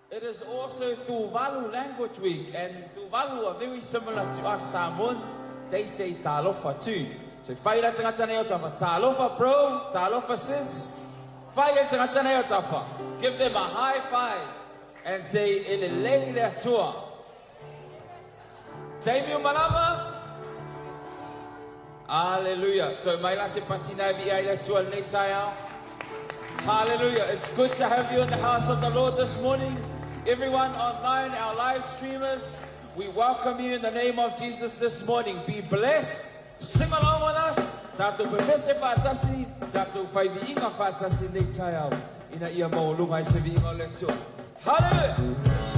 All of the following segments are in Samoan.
It is also Tuvalu Language Week, and Tuvalu are very similar to us Samoans. They say talofa too. So fai la tagata nei o tafa. Talofa bro, talofa sis. Fai le tagata nei o tafa. Give them a high five and say e lelei le Atua. Taimi o malama. Hallelujah. So mai la se patina e viia ai le Atua lenei taeao. Hallelujah. It's good to have you in the house of the Lord this morning. Everyone online, our live streamers, we welcome you in the name of Jesus this morning. Be blessed. Sing along with us. Tātou pepese whātasi, tātou whai viinga whātasi nei taeao. Ina ia maualuga ai se viiga o le Atua. Hallelujah!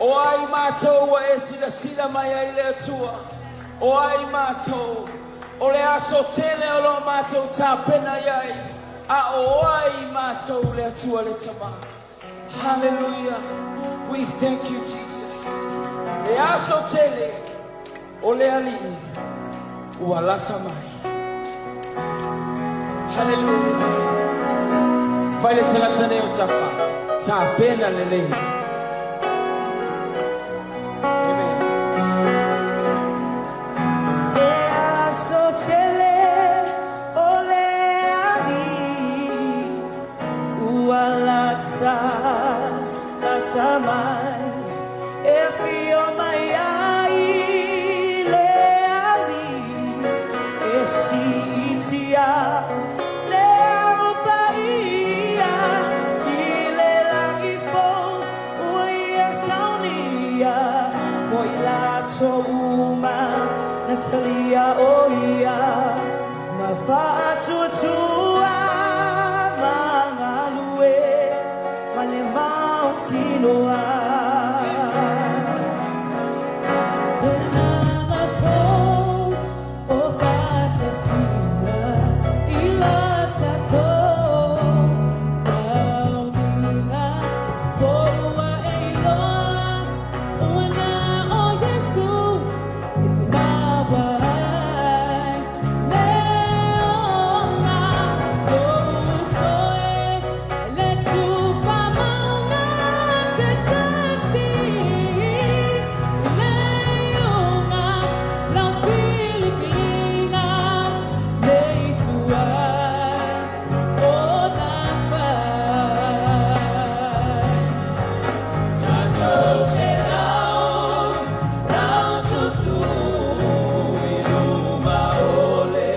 O ai matou ua e silasila mai ai le Atua? O ai matou? O le aso tele o lo o matou tapena i ai, a o ai matou le Atua le Tama? Hallelujah. We thank you, Jesus. Le aso tele o le Alii ua lata mai. Hallelujah. Fai le tagata nei o tafa. Tapena lelei. Amen. Le aso tele o le Alii ua lata, lata mai e afio mai ai le Alii e siitia le Au Paia i le lagi fou ua ia saunia mo i latou uma na talia o ia ma faatuatua ma galue ma le mautinoa. Se agaga fou o faatasia i la tatou sauniga po ua e iloa ua na o Iesu e te maua ai le ola lou uso e le tufa mauga se tasi le iuga lau filifiliga nei tuai ona fai. Tatou te lau, lau tutu i luma o le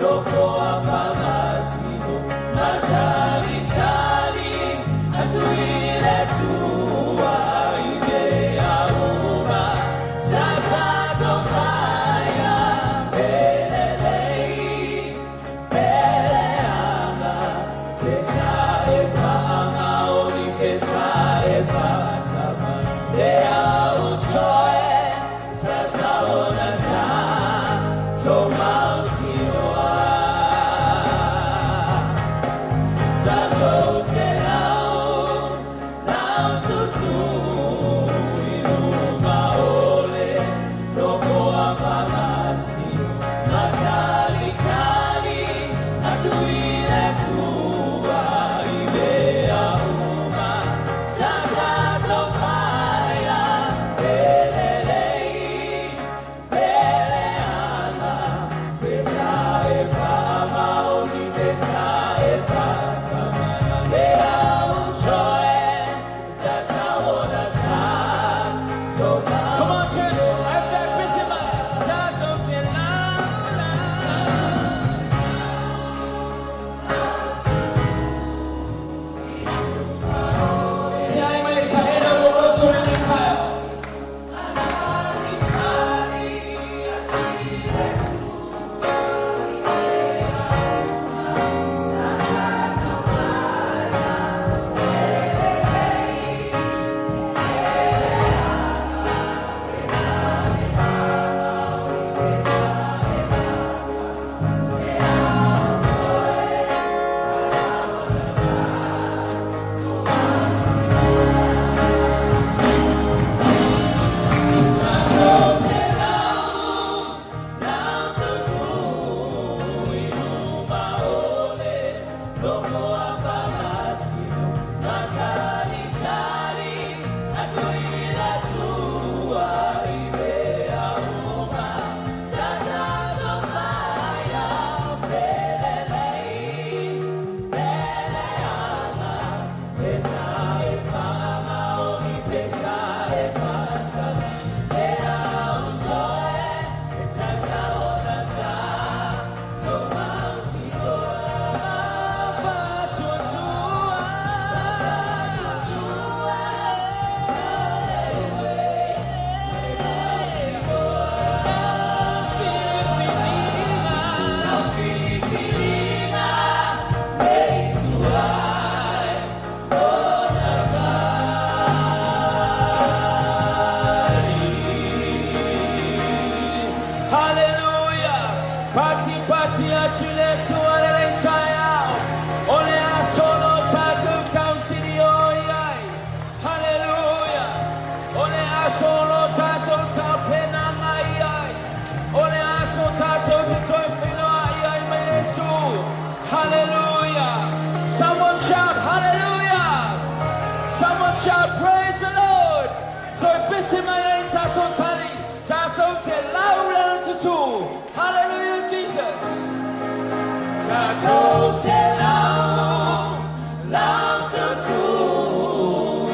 nofoa faamasino ma talitali atu i le Atua i mea uma sa tatou faia pe lelei pe leaga pe sa e faamaoni pe sa e faatama le au uso e tatau ona tatou mautinoa. Tatou te lau, lau tutu i luma o le nofoa faamasino ma talitali atu i le Atua i mea uma sa tatou faia. Ese mai ai tātou tali, tātou te laulele tutu. Hallelujah, Jesus. Tātou te lau, lau tutu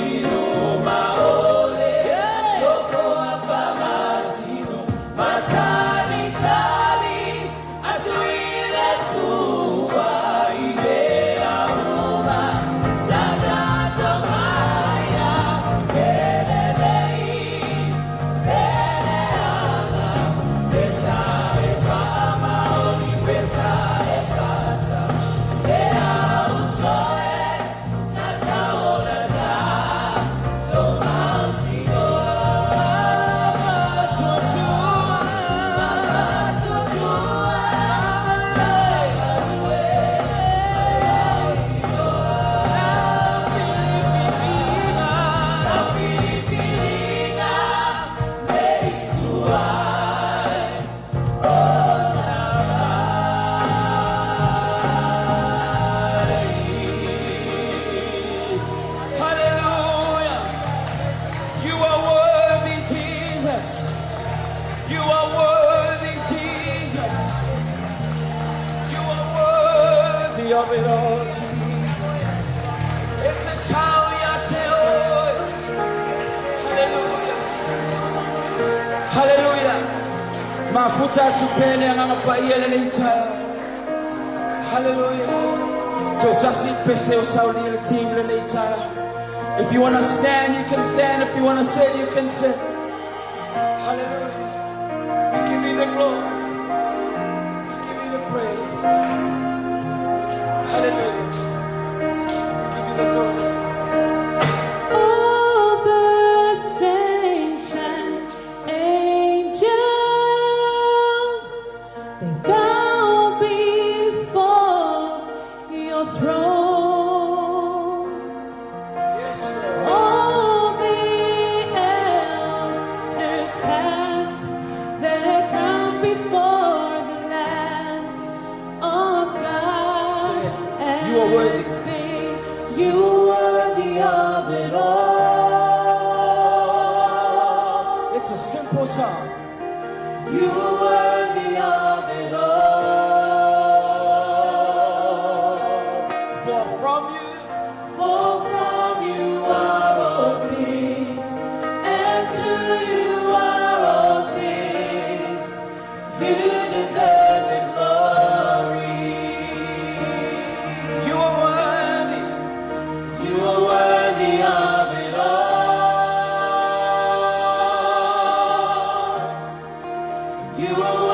i luma o le loko a whamasino. Matali tali, atu i le tua i mea uma. Sa tātou maia, pelelei, peleanga, pesa e whamaoni, pesa e tata. Te au toe, sa taona tā, tō mautinoa. Tutua, tutua, Hallelujah. You are worthy, Jesus. You are worthy, Jesus. You are worthy of it all, Jesus. It's a child, Hallelujah, Jesus. Hallelujah. Mafuta tupele ang paia lenei taeao. Hallelujah. Totasi pese o sauli le team lenei taeao. If you want to stand, you can stand. If you want to sit, you can sit. Hallelujah. We give you the glory. We give you the praise. Hallelujah. We give you the glory. All the saints and angels, they bow before your throne. Yes, Lord. All the elders cast their crowns before the Lamb of God. Sing it. You are worthy. And sing, you are worthy of it all. It's a simple song. You are worthy of it all. For from you, For from you are all things, and to you are all things. You deserve the glory. You are worthy. You are worthy of it all. You are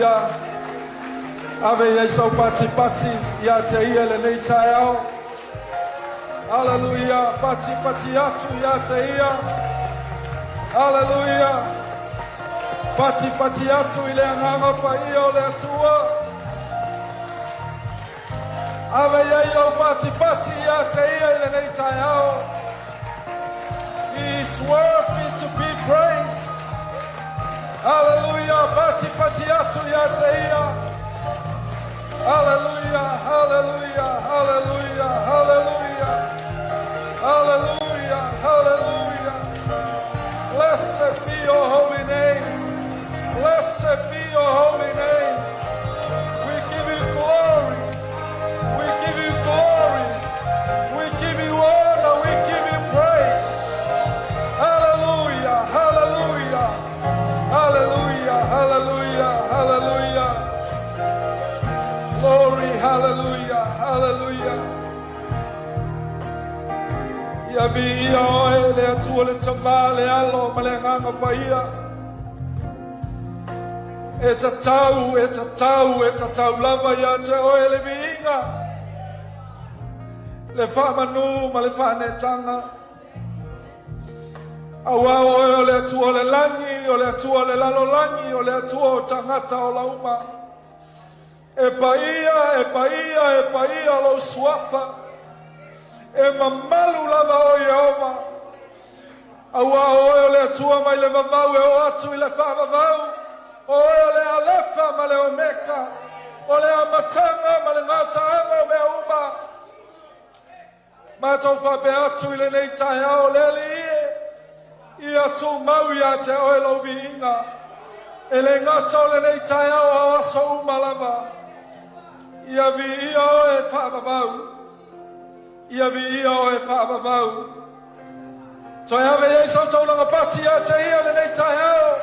Haleluia. Ave i ai sau patipati ia te ia i lenei taeao. Haleluia. Patipati atu ia te ia. Haleluia. Patipati atu i le agaga paia o le Atua. Ave i ai lau patipati ia te ia i lenei taeao. He is worthy to be praised. Hallelujah. Patipati atu ia te ia. Hallelujah. Hallelujah. Hallelujah. Hallelujah. Hallelujah. Hallelujah. Blessed be your holy name. Blessed be your holy name. We give you glory. We give you glory. We give you honor. We give you praise. Hallelujah. Hallelujah. Hallelujah. Hallelujah. Hallelujah. Glory. Hallelujah. Hallelujah. Ia viia oe le Atua le Tama le Alo ma le Agaga Paia. E tatau, e tatau, e tatau lava ia te oe le viiga. Le faamanu ma le faanetaga. Auā oe o le Atua o le lagi, o le Atua o le lalolagi, o le Atua o tagata ola uma. E paia, e paia, e paia lou suafa. E mamalu lava o Ieova. Auā oe o le Atua mai le vavau e oo atu i le faavavau. O oe o le Alefa ma le Omeka. O le amataga ma le gataaga o mea uma. Matou faapea atu i lenei taeao le Alii e. Ia tumau ia te oe lou viiga. E le gata o lenei taeao a o aso uma lava. Ia viia oe faavavau. Ia viia oe faavavau. Toe ave i ai sau taulaga pati ia te ia lenei taeao.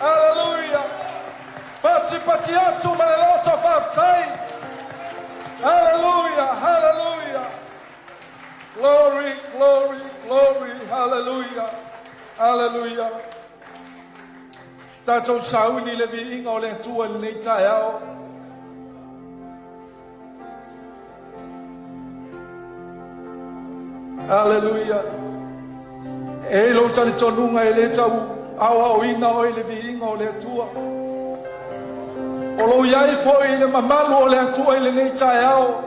Hallelujah. Patipati atu ma le loto faafetai. Hallelujah. Hallelujah. Glory, glory, glory. Hallelujah. Hallelujah. Tatou sauni le viiga o le Atua i lenei taeao. Hallelujah. E i lou talitonuga e le tau aoaoina oe i le viiga o le Atua. O lou i ai foi i le mamalu o le Atua i lenei taeao.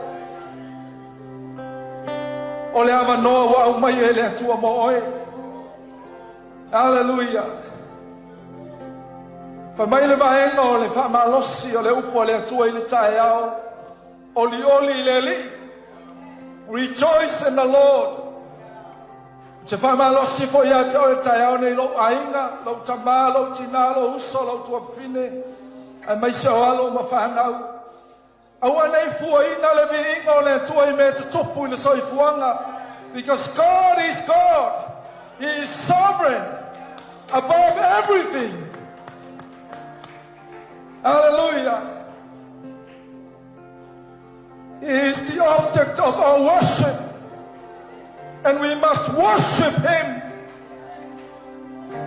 O le avanoa ua aumai e le Atua mo oe. Hallelujah. Fai mai le vaega o le faamalosi o le upu a le Atua i le taeao. Olioli i le Alii. Rejoice in the Lord. Te faamalosi foi ia te oe taeao nei lou aiga, lou tama, lou tina, lou uso, lou tuafafine, aemaise o alo ma fanau. Aua nei fuaina le viiga o le Atua i mea tutupu i le soifuaga. Because God is God. He is sovereign above everything. Hallelujah. He is the object of our worship. And we must worship Him.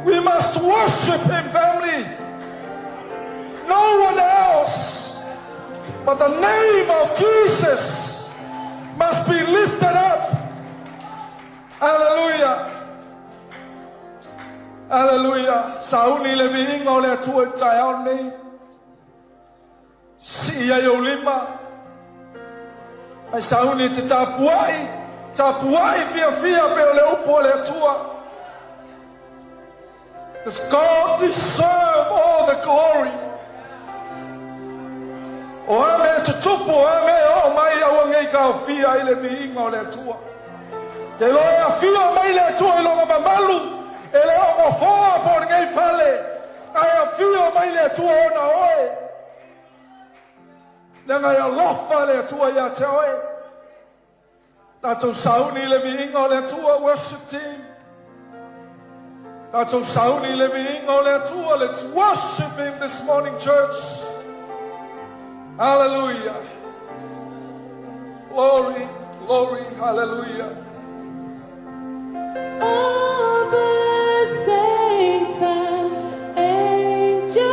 We must worship Him, family. No one else but the name of Jesus must be lifted up. Hallelujah. Hallelujah. Sauni le viiga o le Atua i taeao nei. Sii ai ou lima. Ai sauni te tapuai. Tapuai fiafia pei o le upu a le Atua. Does God deserve all the glory? O a mea tutupu, o a mea e oo mai aua nei taofia ai le viiga o le Atua. Te loa e afio mai le Atua i lona mamalu, e le o nofoa po o lenei fale, ae afio mai le Atua ona oe. Leaga e alofa le Atua ia te oe. Tatou sauni i le viiga o le Atua, worship team. Tatou sauni i le viiga o le Atua. Let's worship Him this morning, church. Hallelujah. Glory, glory, hallelujah. All the saints and angels.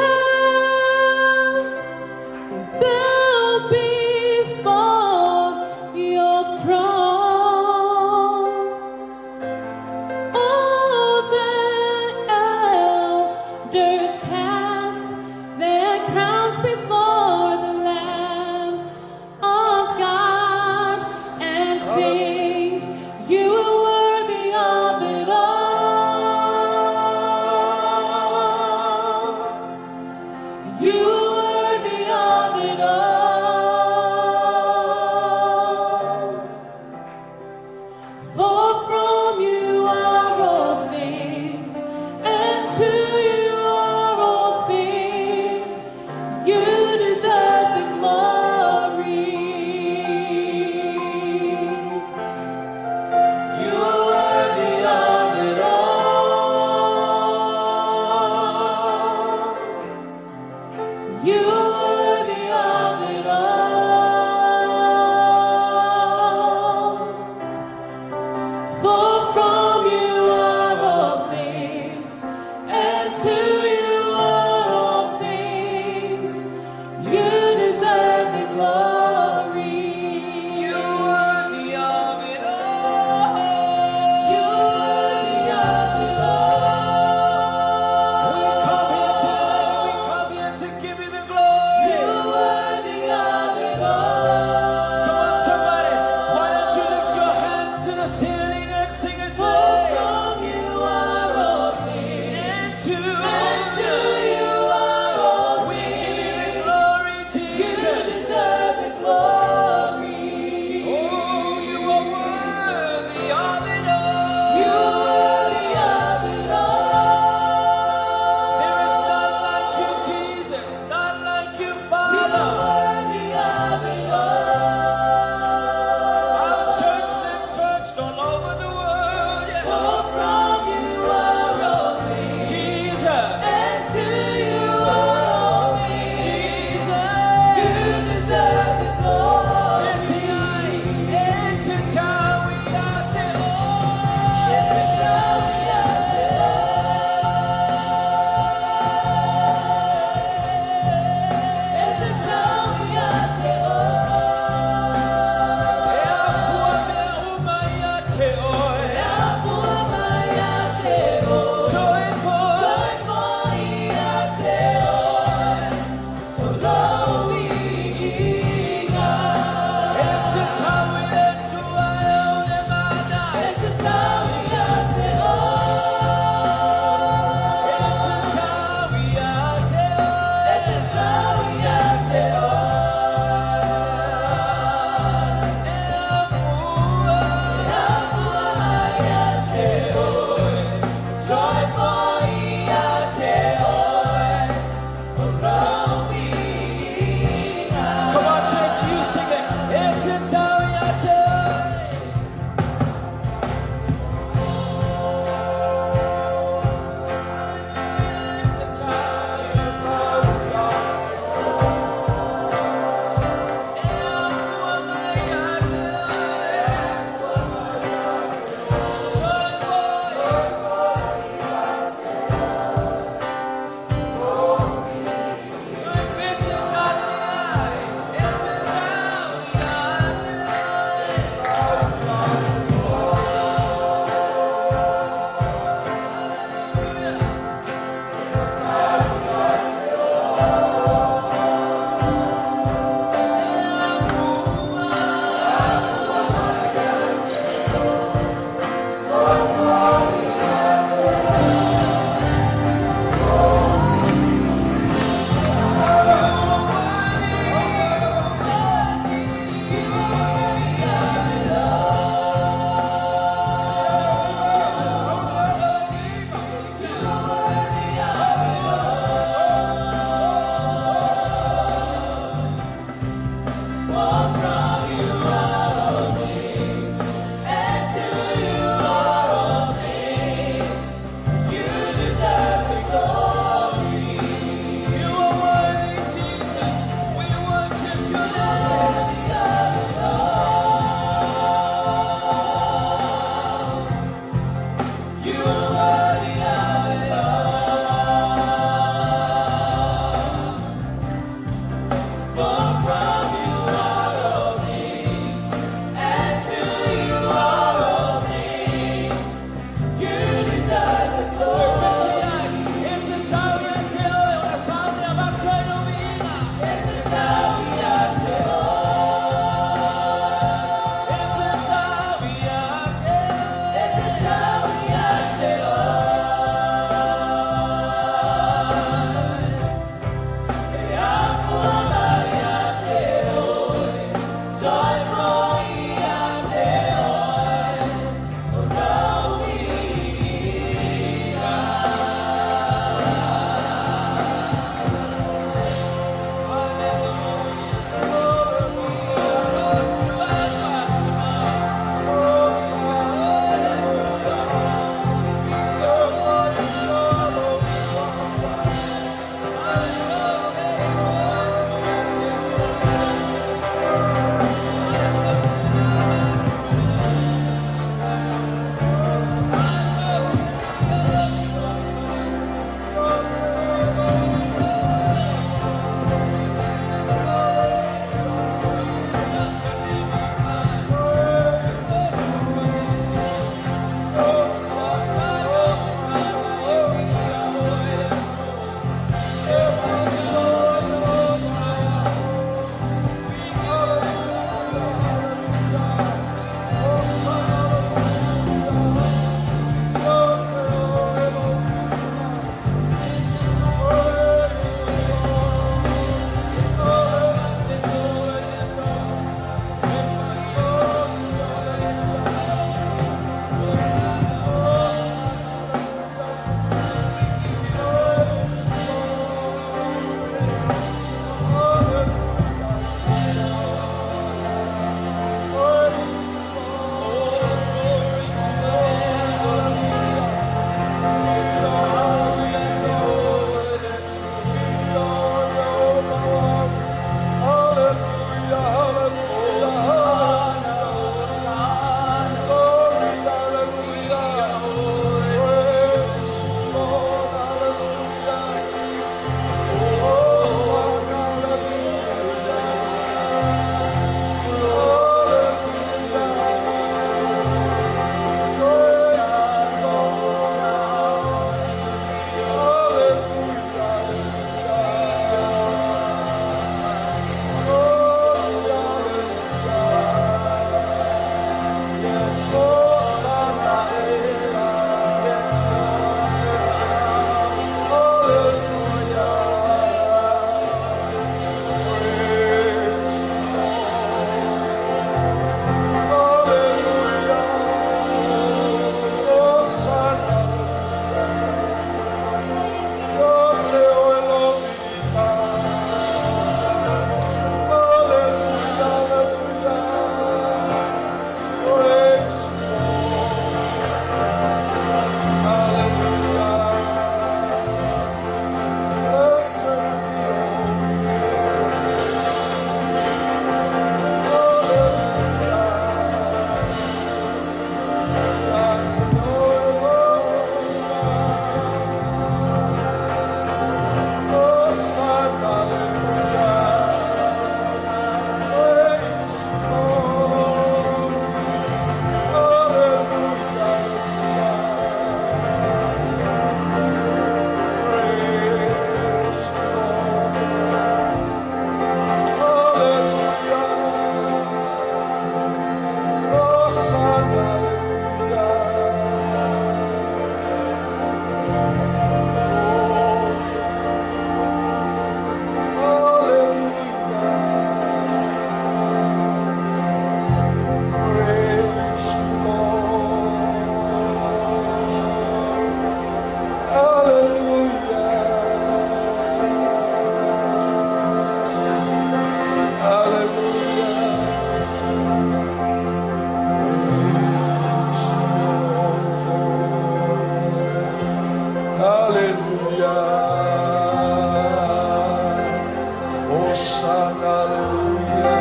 Hosanna, hallelujah.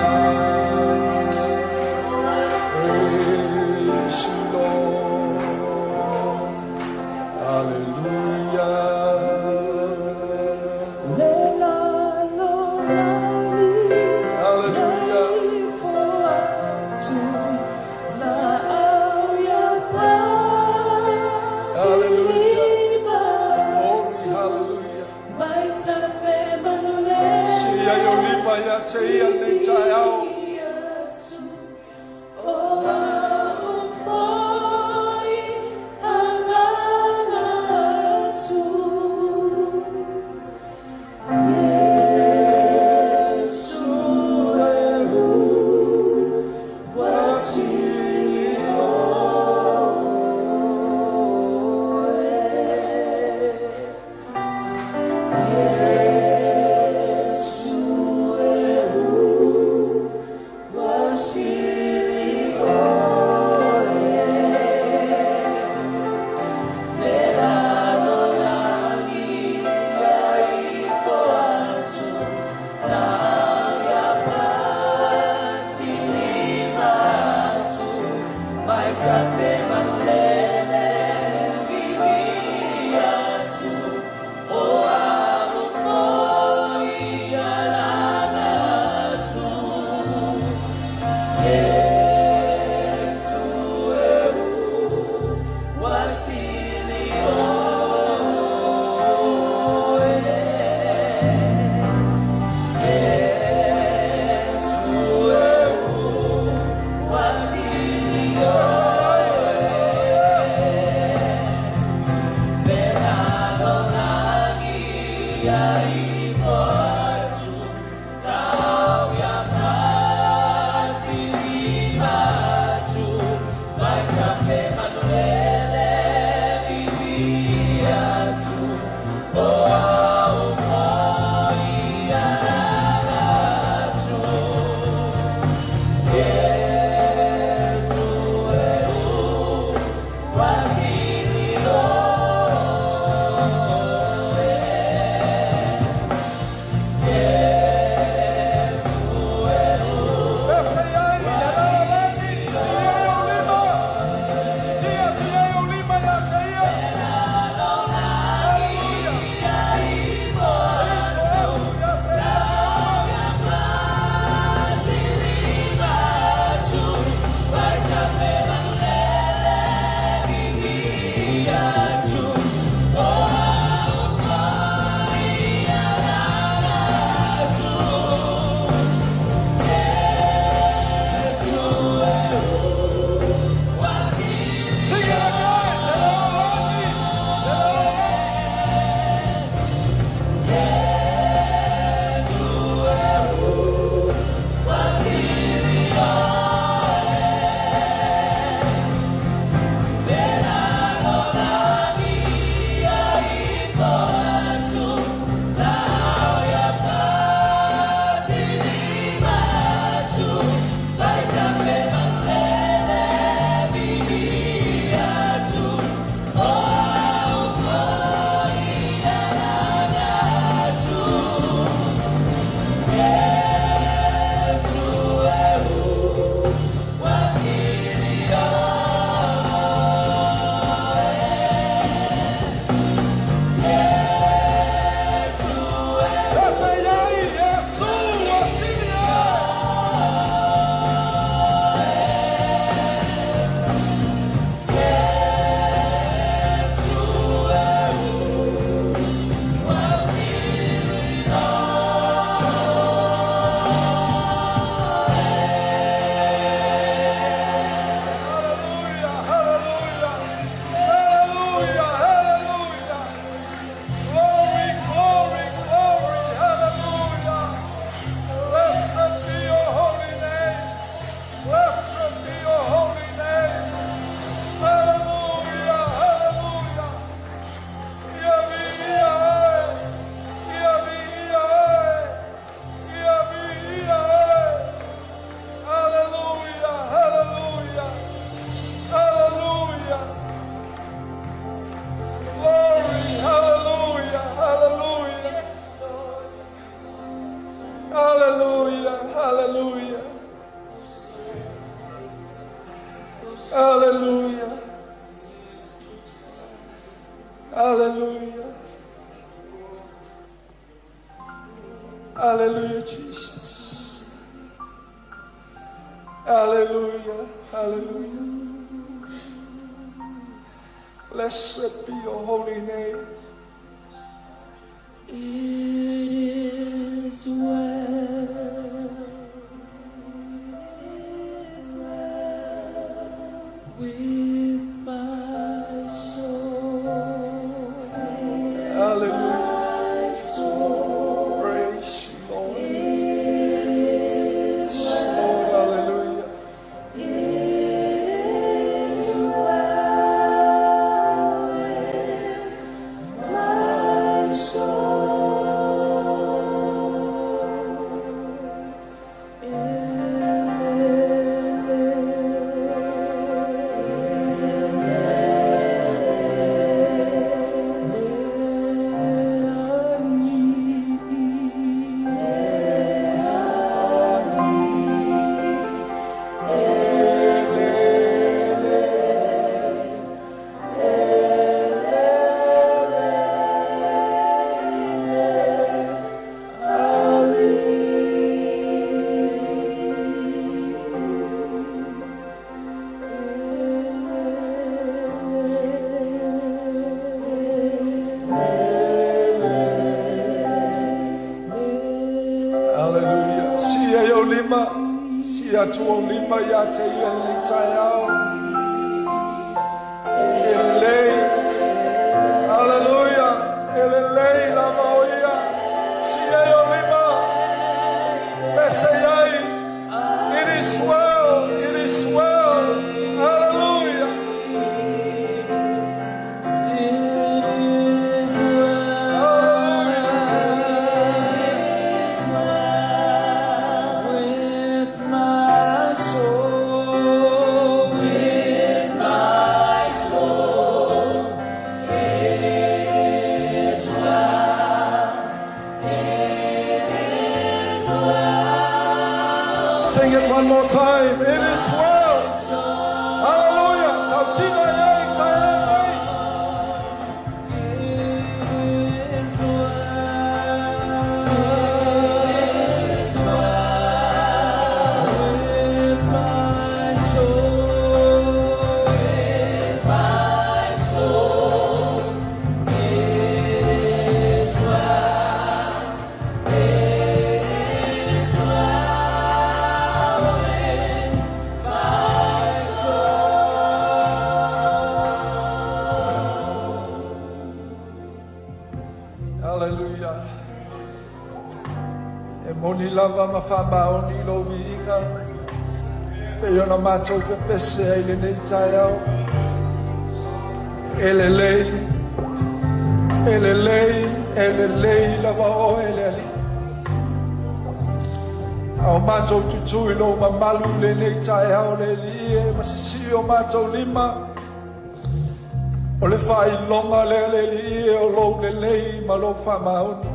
Praise you, Lord. Hallelujah. Le lalo lani. Hallelujah. Ifo atu la au ia pa. Hallelujah. Glory, hallelujah. Mai ta fe manule. Sia i o lima ia te ia nei taeao. O au foi aganga atu. Yesu e u wasili oe. Yesu e u. Hallelujah, hallelujah. Hallelujah. Hallelujah. Hallelujah, Jesus. Hallelujah. Hallelujah. Blessed be your holy name. It is well. With my soul. Hallelujah. My soul. Praise you, Lord. Yes, Lord, hallelujah. It is well with my soul. Hallelujah. Siia i ou lima, siia atu ou lima ia te ia i lenei taeao. E lelei. Hallelujah. E lelei lava o ia. Siia i ou lima. Pese i ai. It is well. It is well. Hallelujah. It is Hallelujah. well with my soul, with my soul. It is well, it is well. Sing it one more time. It is well. Hallelujah. Tautino i ai, taeao nei. It is well with my soul, with my soul. It is well, it is well with my soul. Hallelujah. E moni lava ma faamaoni lou viiga. Pei ona matou pepese ai lenei taeao. E lelei, e lelei, e lelei lava oe le Alii. A o matou tutū i lou mamalu lenei taeao le Alii e ma sisii o matou lima. O le faailoga lea le Alii e o lou lelei ma lou faamaoni.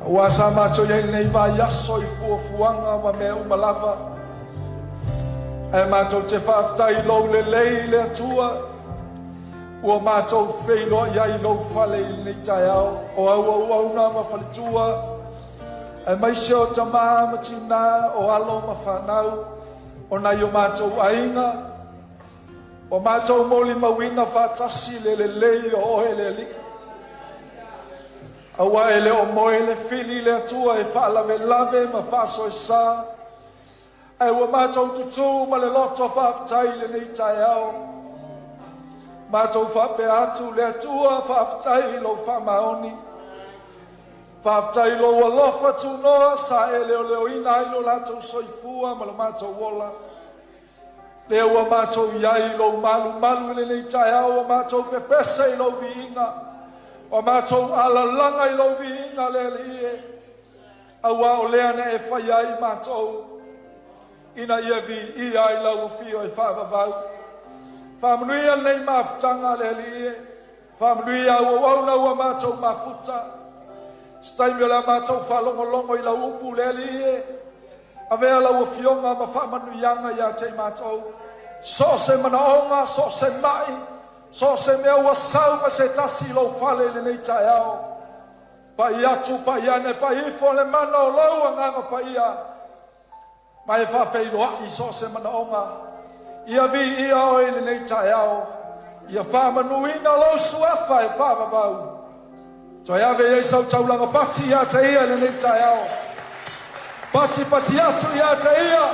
Auā sa matou i ai lenei vaiaso i fuafuaga ma mea uma lava. Ae matou te faafetai i lou lelei le Atua. Ua matou feiloai ai i lou fale i lenei taeao. O au auauna ma faletua. Aemaise o tamā ma tinā o alo ma fanau. O nai o matou aiga. Ua matou molimauina faatasi le lelei o oe le Alii. Auā e le o moe le fili le Atua e faalavelave ma faasoesa. Ae ua matou tutū ma le loto faafetai i lenei taeao. Matou faapea atu le Atua faafetai i lou faamaoni. Faafetai i lou alofa tunoa sa e leoleoina ai lo latou soifua ma lo matou ola. Lea ua matou i ai i lou malumalu i lenei taeao ua matou pepese i lou viiga. Ua matou alalaga i lou viiga le Alii e. Auā o lea na e faia ai matou. Ina ia viia ai lau afio e faavavau. Faamanuia lenei mafutaga le Alii e. Faamanuia au auauna ua matou mafuta. Se taimi o le a matou faalogologo i lau upu le Alii e, avea lau Afioga ma faamanuiaga ia te i matou. So o se manaoga, so o se mai, so o se mea ua sau ma se tasi i lou fale i lenei taeao, pai atu, pai ane, pai ifo le mana o lou Agaga Paia, ma e faafeiloai so o se manaoga. Ia viia oe i lenei taeao, ia faamanuina lou suafa e faavavau. Toe ave i ai sau taulaga pati ia te ia i lenei taeao. Pati pati atu ia te ia.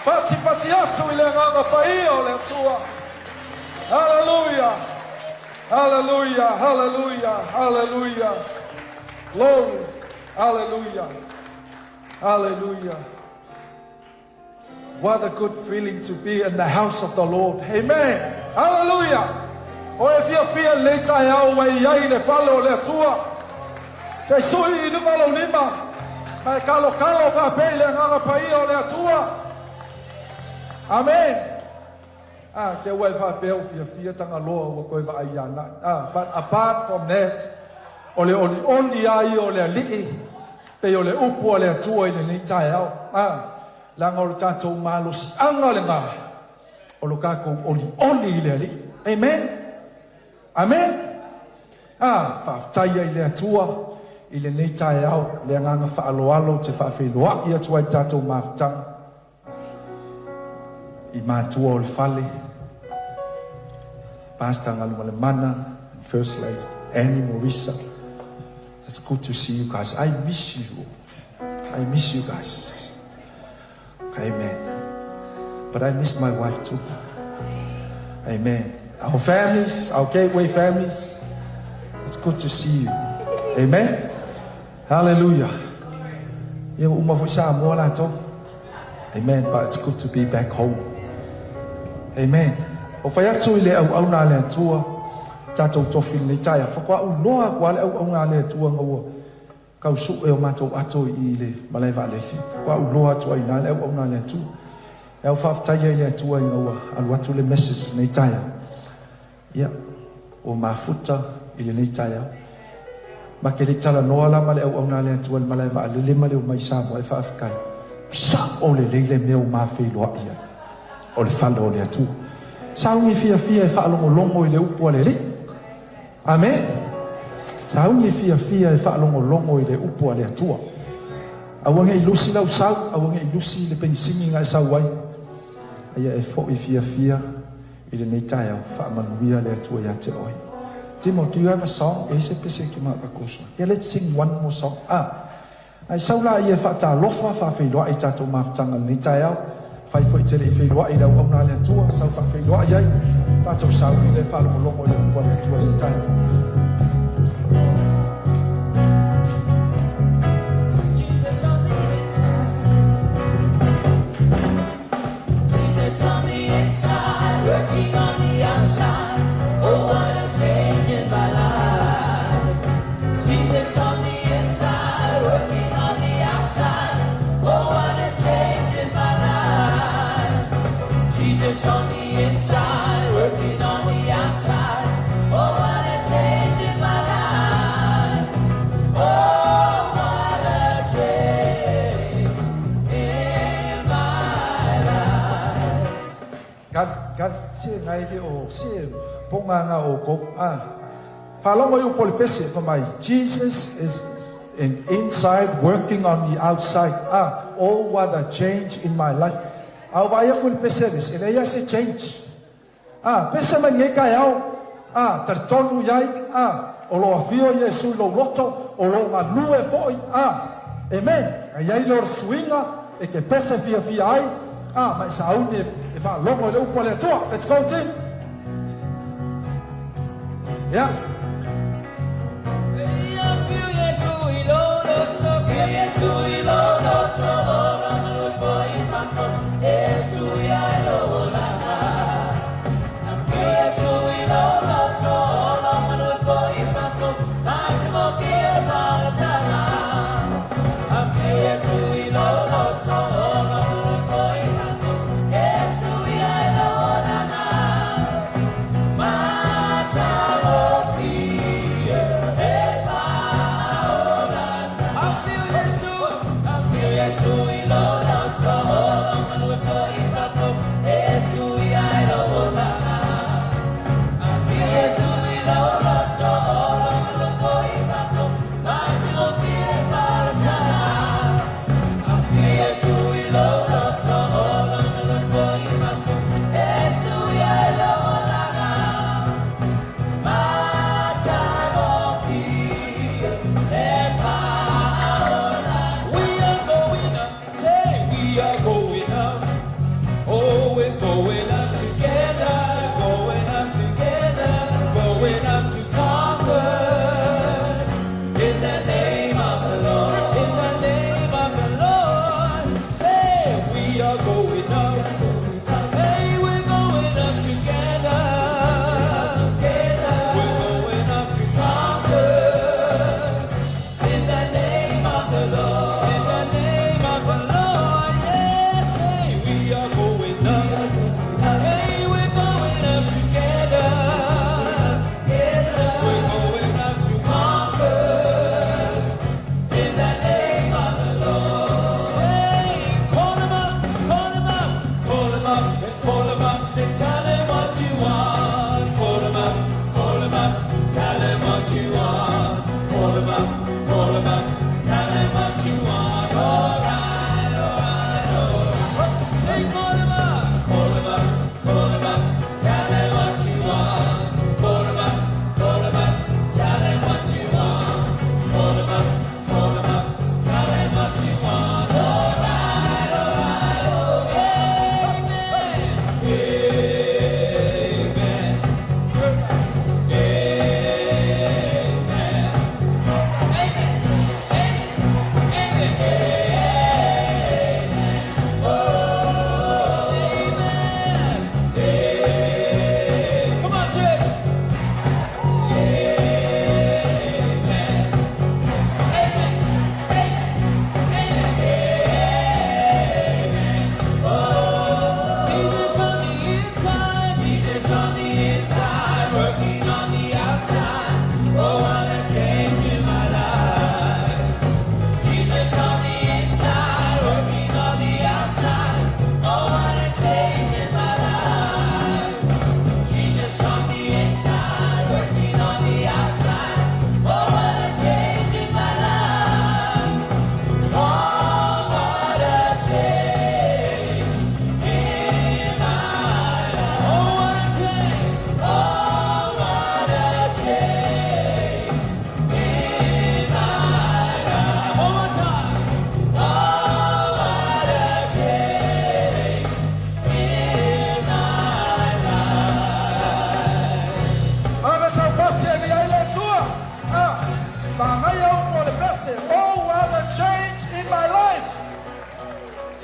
Pati pati atu i le Agaga Paia o le Atua. Hallelujah. Hallelujah. Hallelujah. Hallelujah. Glory. Hallelujah. Hallelujah. What a good feeling to be in the house of the Lord. Amen. Hallelujah. O e fiafia lenei taeao ua i ai i le fale o le Atua. Se i sui i luga lou lima, ma e kalokalo faapea i le Agaga Paia o le Atua. Amen. Ah, te ua e faapea o fiafia Tagaloa ua toe vaai ia Ana'i. Ah, but apart from that, o le olioli lava ia o le Alii, pei o le upu a le Atua i lenei taeao. Ah, leaga o le tatou malosiaga lena, o lo tatou olioli i le Alii. Amen. Amen. Ah, faafetai ai i le Atua i lenei taeao, le agaga faaaloalo ou te faafeiloai atu ai i le tatou mafutaga i matua o le fale, Pastor Galumalemana and First Lady Annie Morisa. It's good to see you guys. I miss you. I miss you guys. Amen. But I miss my wife too. Amen. Our families, our Gateway families, it's good to see you. Amen. Hallelujah. Ia ua uma foi Samoa latou. Amen. But it's good to be back home. Amen. O fai atu i le auauna a le Atua, tatou tofi i lenei taeao, faatoa ou iloa atu lava le auauna a le Atua ina ua tau sue o matou ato i le malae vaalele. Faatoa ou iloa atu ai i ina le auauna a le Atua. E au faafetai ai i le Atua ina ua alu atu le message i lenei taeao. Ia, ua mafuta i lenei taeao. Ma te le i talanoa la ma le auauna a le Atua i le malae vaalele ma le omai i Samoa e faafetai. Sao lelei le mea ua ma feiloai ai, o le fale o le Atua. Sauni fiafia e faalogologo i le upu a le Alii. Amen. Sauni fiafia e faalogologo i le upu a le Atua. Aua ne i lusi lau sau, aua ne i lusi le penisini na e sau ai. A ia e foi fiafia i lenei taeao, faamanuia le Atua ia te oe. Timo, do you have a song? E i ai se pese e te manao tatou. Yeah, let's sing one more song. Ah, ai sau laia e faatalofa faafeiloai i tatou mafutaga i lenei taeao. Fai foi e te le i feiloai i le auauna a le Atua, sau faafeiloai ai tatou sauni le faalogologo i le upu a le Atua i lenei taeao. Jesus on the inside. Jesus on the inside, working on the outside. Oh, what a change in my life. Jesus on the inside, working on the outside. Oh, what a change in my life. Jesus on the inside, working on the outside. Oh, what a change in my life. Oh, what a change in my life. God, God, se ngai le o se ponga nga o ko. Ah. Faalogo i upu o le pese fai mai. Jesus is in inside working on the outside. Ah, oh, what a change in my life. A o vaai aku i le pese le, e leai se change. Ah, pese mai nei taeao. Ah, talitonu i ai. Ah, o lo afio Iesu i lou loto, o lo galue foi. Ah, amen. Ai ai le o le suiga e te pese fiafia ai. Ah, ma e sauni e faalogo i le upu a le Atua. Let's go team. Yeah. Afio Iesu i lou loto, afio Iesu i lou loto, o lo galue foi i fafo, e suia ai lou olaga. Afio Iesu i lou loto, o lo galue foi i fafo, matamofie fa'aolataga. Afio Iesu i lou loto, o lo galue foi i fafo, e suia ai lou olaga. Matagofie e fa'aolataga.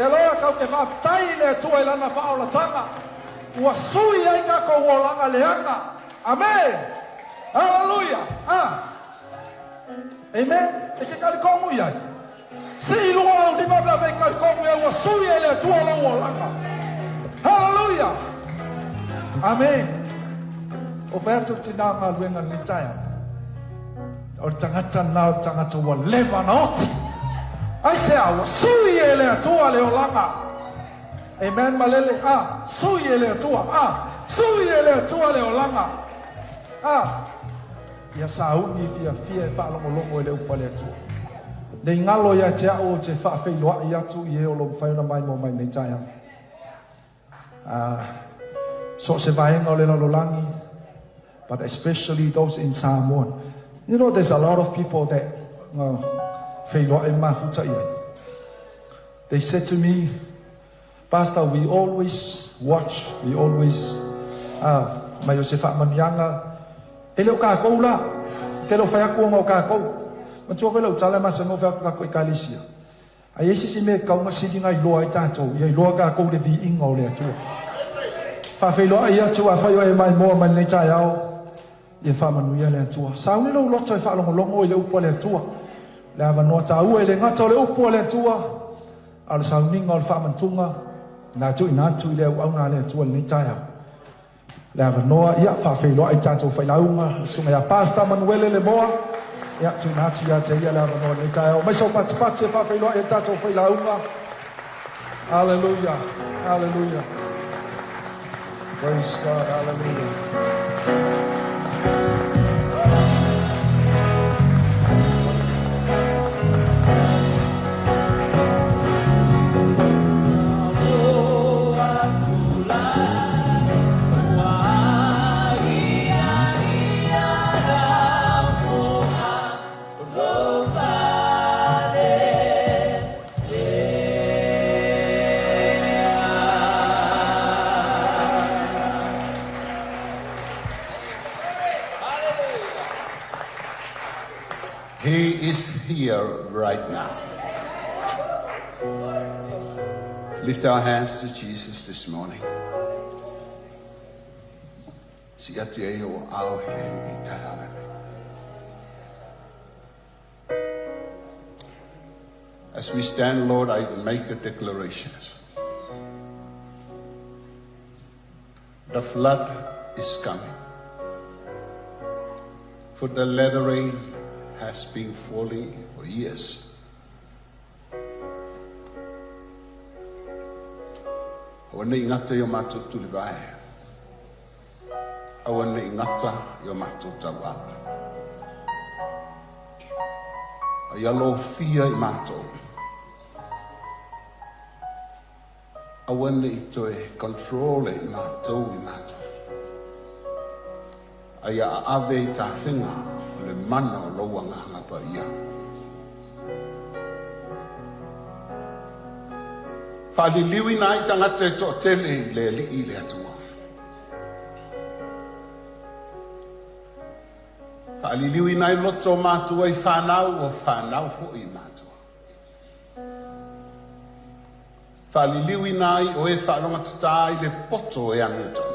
Te loa kau te faafetai i le Atua i lana faaolataga ua sui ai tatou olaga leaga. Amene! Haleluia! Ah! Amen! E te talitonu i ai? Sii i luga lou lima pe a fai talitonu i ai ua sui e le Atua lou olaga. Haleluia! Amene! Ua fai atu le tina o galuega i lenei taeao. O le tagata lena o le tagata ua leva ona oti. Aisea? Ua sui e le Atua le olaga. Amen malele. A, sui e le Atua. A, sui e le Atua le olaga. A, ia sauni fiafia e faalogologo i le upu a le Atua. Ne i galo ia te au ou te faafeiloai atu i e o lo o mafai ona maimoa mai i lenei taeao. A, so o se vaega o le lalolagi, but especially those in Samoa. You know, there's a lot of people that na feiloai ma mafuta i ai. They said to me, Pastor, we always watch, we always, ah, mai o se faamanuiaga, e le o kākou la, ou te le o fai atu ona o kākou. Manatua foi lau tala e masani ona fai atu tatou Ekalesia. A i ai se isi mea e tatau ona sili ona iloa ai tatou, ia iloa tatou le viiga o le Atua. Faafeiloai atu afai o e maimoa mai lenei taeao, ia faamanuia le Atua. Sauni lou loto e faalogologo i le upu a le Atua. Le avanoa taua e le gata o le upu a le Atua, a o le sauniga o le faamantuga na tuuina atu i le auauna a le Atua i lenei taeao. Le avanoa, ia, faafeiloai i le tatou failauga, le susuga ia Pastor Manuele Lemoa. Ia, tuuina atu ia te ia le avanoa i lenei taeao. Omai sau patipati e faafeiloai i le tatou failauga. Hallelujah. Hallelujah. Praise God. Hallelujah. He is here right now. Lift our hands to Jesus this morning. Si atu e o ao he i taeao. As we stand, Lord, I make a declaration. The flood is coming. For the latter rain has been falling for years. Aua ne i gata i o matou tulivae. Aua ne i gata i o matou tauava. A ia lofia i matou. Aua ne i toe control e i matou i matou. A ia aave i tafega o le mana o lou Agaga Paia. Faaliliuina ai tagata e toatele i le Alii i le Atua. Faaliliuina ai loto o matua i fanau, o fanau foi i matua. Faaliliuina ai o e faalogatata i le poto e amiotonu.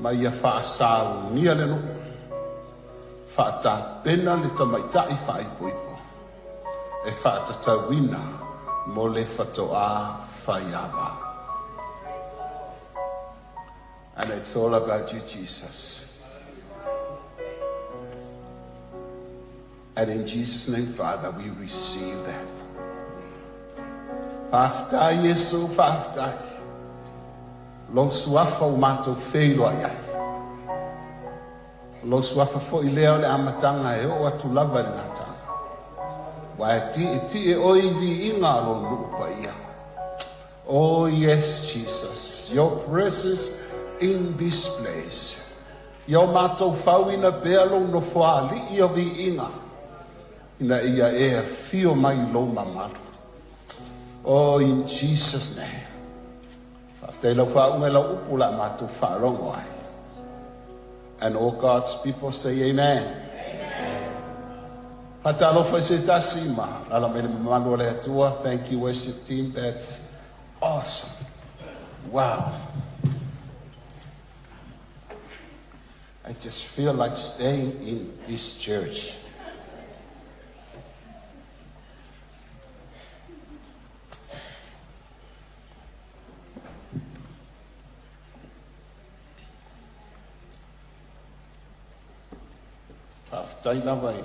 Ma ia faasaunia le nuu, faatapena le tamaitai faaipoipo e faatatauina mo le fatoā faiava. And it's all about you, Jesus. And in Jesus' name, Father, we receive that. Faafetai Iesu, faafetai. Lou suafa ua matou feiloai ai. O lou suafa foi lea o le amataga e oo atu lava i le gataga. Ua e tietie oe i viiga o lou nuu paia. Oh yes, Jesus, your presence in this place. Ia o matou fauina pea lou nofoaali'i o viiga, ina ia e afio mai i lou mamalu. Oh, in Jesus' name. Faafetai lau faauga i lau upu o le a matou faalogo ai. And all God's people say amen. Amen. Faatalofa i se tasi ma alaala mai le mamalu o le Atua. Thank you, worship team. That's awesome. Wow. I just feel like staying in this church. Faafetai lava i le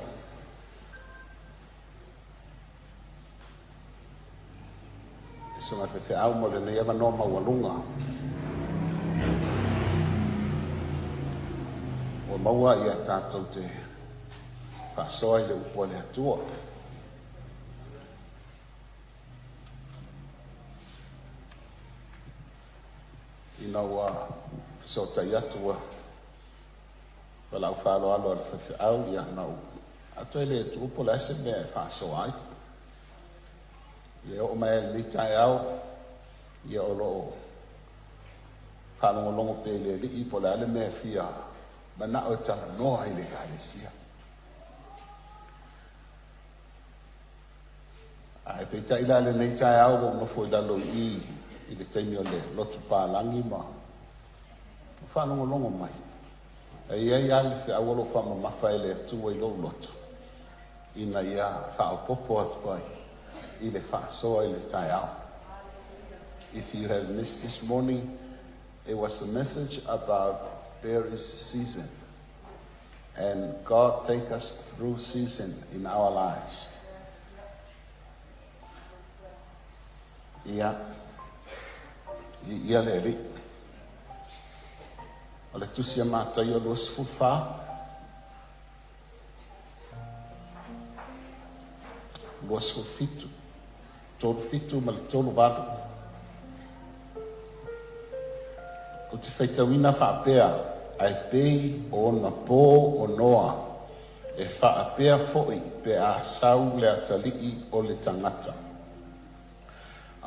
susuga faifeau mo lenei avanoa maualuga ua maua ia tatou te faasoa i le upu a le Atua. Ina ua fesootai atu ua valaau faaaloalo a le faifeau, ia na ou atoa le Atua po o le a se mea e faasoa ai. Ia e oo mai ai i lenei taeao, ia o lo o faalogologo pea i le Alii po o le a le mea e fia manao e talanoa i le Ekalesia. Ae peitai la lenei taeao ua ou nofo i lalo i i i le taimi o le lotu palagi ma faalogologo mai. E i ai lava le feau o lo o faamamafa e le Atua i lou loto ina ia faaopoopo atu ai i le faasoa i le taeao. If you have missed this morning, it was a message about there is season and God take us through season in our lives. Ia, viia le Alii. O le Tusi a Mataio 24, 27, 37 ma le 38. Ou te faitauina faapea, ae pei o ona pō o Noa, e faapea foi pe a sau le atalii o le tagata.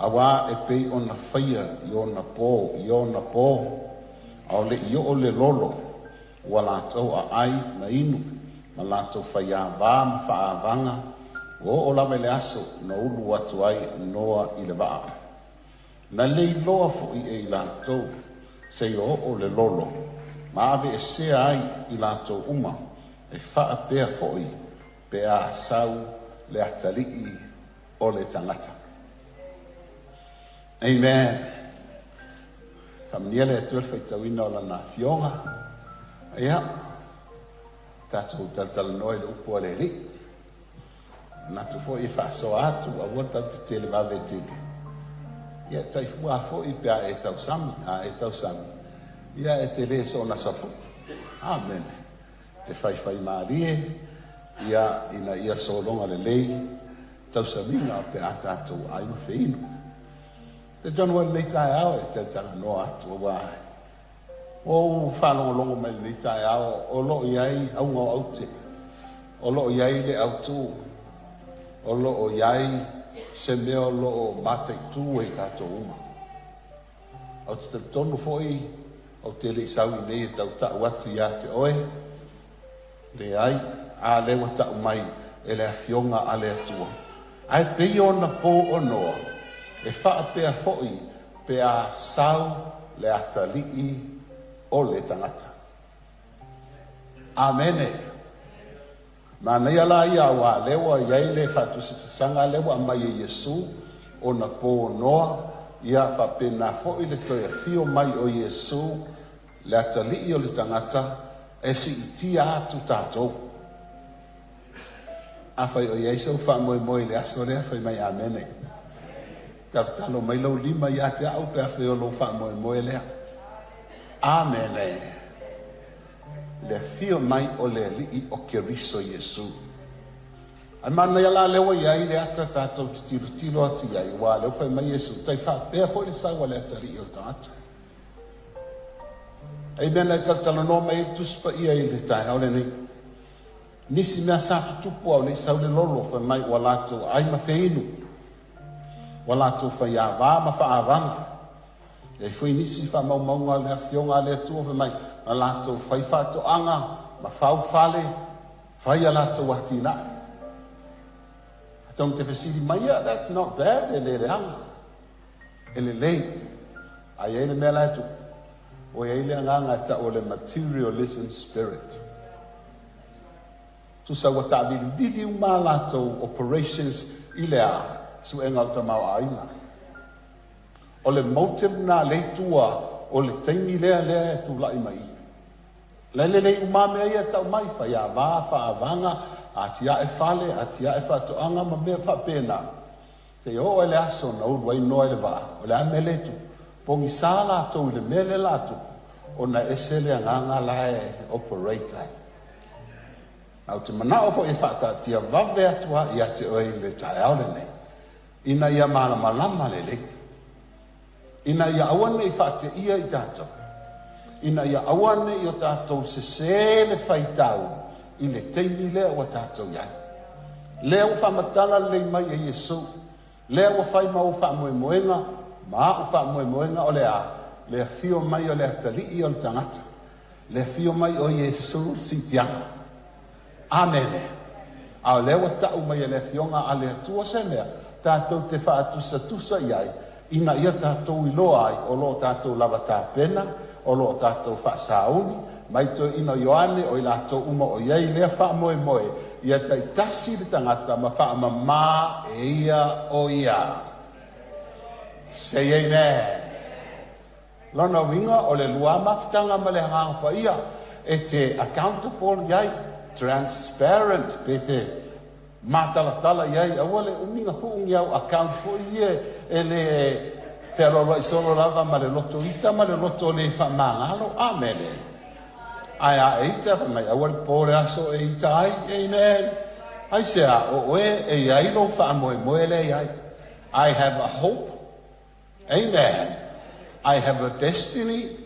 Auā e pei ona faia i ona pō i ona pō, a o le i oo le lolo, ua latou aai ma inu, ma latou faiāvā ma faaavaga, ua oo lava i le aso na ulu atu ai Noa i le vaa. Na le iloa foi e i latou seia oo le lolo, ma aveesea ai i latou uma, e faapea foi pe a sau le atalii o le tagata. Amen. Faamanuia le Atua i le faitauina o Lana Afioga. Ia, tatou talatalanoa i le upu a le Alii. Manatu foi e faasoa atu, aua tatou te televave tele. Ia, taifua foi pe a e tausami, a e tausami, ia e te le soona saputu. Amene. Te faifaimalie, ia, ina ia sologa lelei tausamiga pe a tatou ai ma feinu. Te tonu ai lenei taeao e talatalanoa atu auā ua ou faalogologo mai lenei taeao o lo o i ai auga o aute, o lo o i ai le autū, o lo o i ai se mea o lo o mataitū e tatou uma. Ou te talitonu foi ou te le i sau i nei e tautau atu ia te oe, Leai, a lea ua tau mai e le Afioga a le Atua. Ae pei ona pō o Noa, e faapea foi pe a sau le atalii o le tagata. Amene. Manaia la ia auā lea ua i ai le faatusatusaga lea ua aumai e Iesu, ona pō o Noa, ia faapena foi le toe afio mai o Iesu le atalii o le tagata e siitia atu tatou. Afai o i ai sou faamoemoe i le aso lea, fai mai amene. Talotalo mai lou lima ia te au pe afai o lou faamoemoe lea. Amene. Le afio mai o le Alii o Keriso Iesu. Ae manaia la lea ua i ai le ata tatou te tilotilo atu i ai, aua lea ua fai mai Iesu, tai faapea foi le sau a le atalii o le tagata. Ai mea na e talatalanoa mai ai le Tusi Paia i le taeao lenei. Nisi mea sa tutupu a o le i sau le lolo, fai mai ua latou ai ma feinu, ua latou faiāvā ma faaavaga. E ai foi nisi faamaumauga a le Afioga a le Atua fai mai na latou fai faatoaga ma fau fale, fai a latou atinae. Atonu te fesili mai ia, that's not bad, e le leaga. E lelei. A i ai le mea la e tupu, ua i ai le agaga e tau o le materialism spirit. Tusa ua taavilivili uma a latou operations i le a? Suega o le tamaoaiga. O le motive lena lea i tua o le taimi lea lea e tulai mai i. La e lelei uma mea ia e tau mai, faiava, faaavaga, atiae fale, atiae faatoaga ma mea faapena. Seia oo ai le aso na ulu ai Noa i le vaa, o le a le mea lea e tupu? Pogisa latou i le mea lea la tupu, ona e ese le agaga la e operate ai. Ae ou te manao foi e faataatia vave atu lava ia te oe i le taeao lenei, ina ia malamalama lelei, ina ia aua ne i faateia i tatou, ina ia aua ne i o tatou sesē le faitau i le taimi lea ua tatou i ai. Lea ua faamatala lelei mai e Iesu, lea ua fai ma ou faamoemoega ma a'u faamoemoega o le a? Le afio mai o le Atalii o le tagata, le afio mai o Iesu le siitiaga. Amene. A o lea ua tau mai e le Afioga a le Atua se mea tatou te faatusatusa i ai, ina ia tatou iloa ai o lo o tatou lava tapena, o lo o tatou faasauni, mai toeaina o Ioane, o i latou uma o i ai i lea faamoemoe, ia taitasi le tagata ma faamama e ia o ia. Say amen. Lona uiga, o le lua mafutaga ma le Agaga Paia e te accountable i ai, transparent, pe te matalatala i ai, aua le umi na tuu ni au account foi ia e le fealoaloai solo lava ma le loto ita ma le loto le faamagalo. Amene. Ae a e ita, fai mai, aua le po le aso e ita ai. Amen. Aisea, o oe e i ai lou faamoemoe lea i ai. I have a hope. Amen. I have a destiny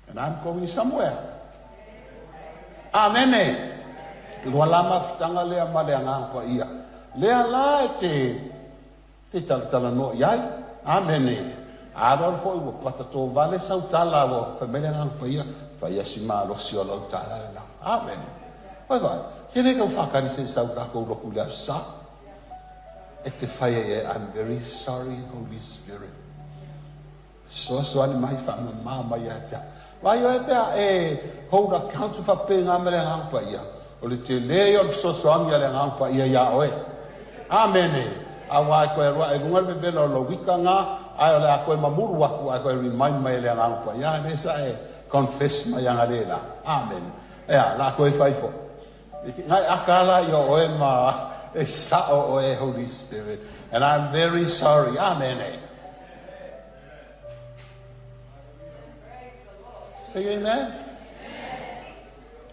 and I'm going somewhere. Amene. Lua la mafutaga lea ma le Agaga Paia. Lea la e te te talatalanoa i ai. Amene. Alualu foi ua patatovale sau tala ua fai mai le Agaga Paia, fai asi malosi o lau tala lena. Amene. Vai vai. Ke le kau whakari se sau takou loku le aso sa. E te whai ai e, I'm very sorry Holy Spirit. Fesoasoani mai, faamama mai ia te au. Vai oe pea e hold account faapena ma le Agaga Paia, o le tele ia o le fesoasoani a le Agaga Paia iā oe. Amene. Aua e toe alu ae i luga le vevela o lou ika na, ae o le a toe mamulu atu ae toe remind mai e le Agaga Paia, a lea sa e confess mai analeila. Amene. Ea, la toe fai foi. Ngai aka la ia oe ma e sa'o oe Holy Spirit and I'm very sorry. Amene. Say amen.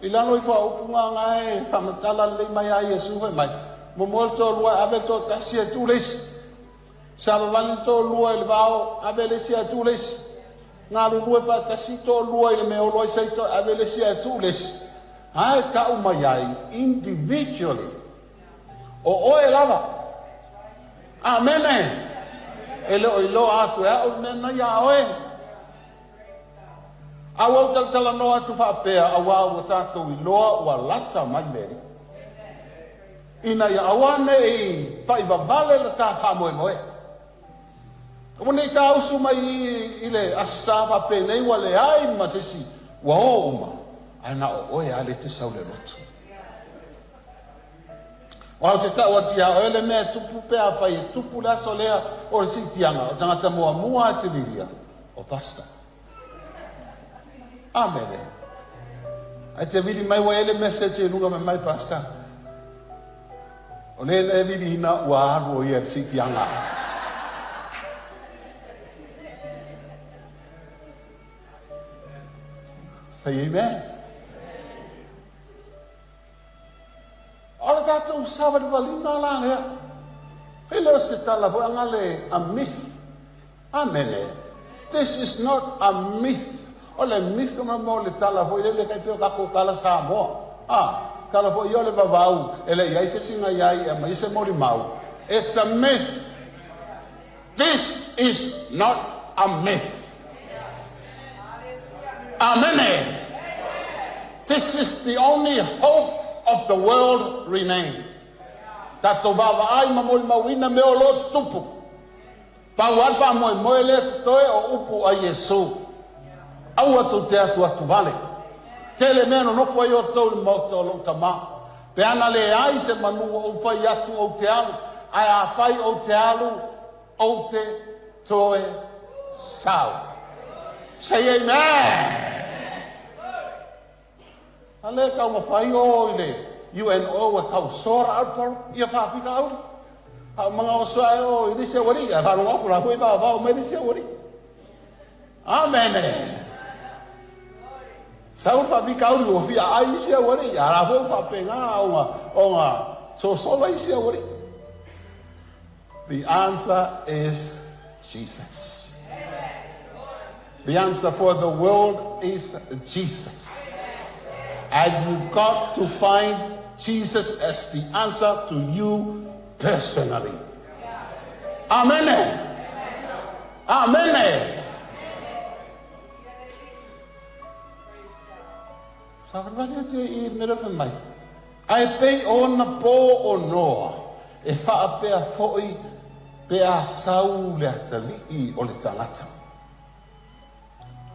I lalo ifo a upu nga nga e whamatala lelei mai a Iesu fai mai. Momoe le toalua e ave le toatasi e tu le isi. Savavali le toalua i le vao, ave le isi ae tu le isi. Galulue faatasi toalua i le mea olo ai saito, ave le isi ae tu le isi. Ae tau mai ai individually. O oe lava. Amene. E le o iloa atu e a'u le mea na iā oe. A ua ou talatalanoa atu faapea, auā ua tatou iloa ua lata mai le Alii. Ina ia aua ne i faivavale le ta faamoemoe. Aua ne i tāusu mai i le Aso Sa faapenei ua leai ma se isi ua o uma, ae na o oe lava lea e te sau i le lotu. Aua ou te tau atu iā oe le mea e tupu pe afai e tupu le aso lea o le siitiaga, o tagata muamua e te vilia, o pastor. Amene. Ae te vili mai ua i ai le message i luga fai mai, Pastor, o le na e viliina ua alu o ia i le siitiaga. Say amen. O le tatou savalivaliga la lea. E le o se tala foi aga le a myth. Amene. This is not a myth. O le myth ona mo le tala foi lele kai pei o tatou tala Samoa. A, tala foi ia o le vavau e le i ai se isi na i ai e aumai ai se molimau. It's a myth. This is not a myth. Amene. This is the only hope of the world remain. Tatou vaavaai ma molimauina mea o lo o tutupu. Pau lava le faamoemoe lea e totoe o upu a Iesu, Aua tou te atuatu vale. Tele mea nonofo ai outou i le maota o lou Tama. Pe ana leai se manu ua ou fai atu ou te alu, ae afai ou te alu, ou te toe sau. Say amen! A lea e taumafai o i le UNO e tau sort out polo ia faafitauli. A o magaoso ae o i le isi aualii, ae faalogo atu la foi vaovao mai le isi aualii. Amene. Sau le faafitauli ua fia ai isi aualii, a la foi ua faapena ona ona sosola isi aualii. The answer is Jesus. The answer for the world is Jesus. And you got to find Jesus as the answer to you personally. Amen. Amen. Savalivali atu i le mea lea fai mai. Ae pei ona po o Noa, e faapea foi pe a sau le atalii o le tagata.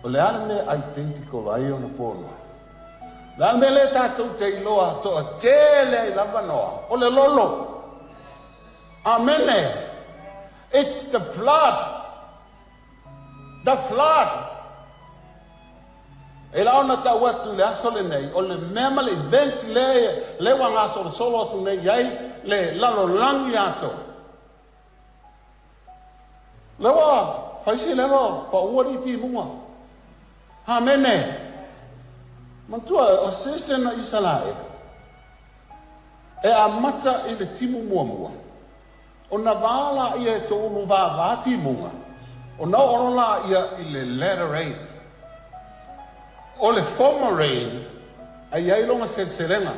O le a le mea identical ai ona po o Noa? O le a le mea lea tatou te iloa toatele ai lava Noa? O le lolo. Amene! It's the flood. The flood. E la ona tau atu i le aso lenei, o le mea ma le event lea, lea ua gasolosolo atu nei i ai le lalolagi atoa. Lea ua fai si leva paua li timuga. Amene. Manatua, o season a Isalaele, e amata i le timu muamua. Ona vā lāia e toulu vāvā timuga, ona oo loa lāia i le latter rain. O le former rain, a i ai lona seleselega.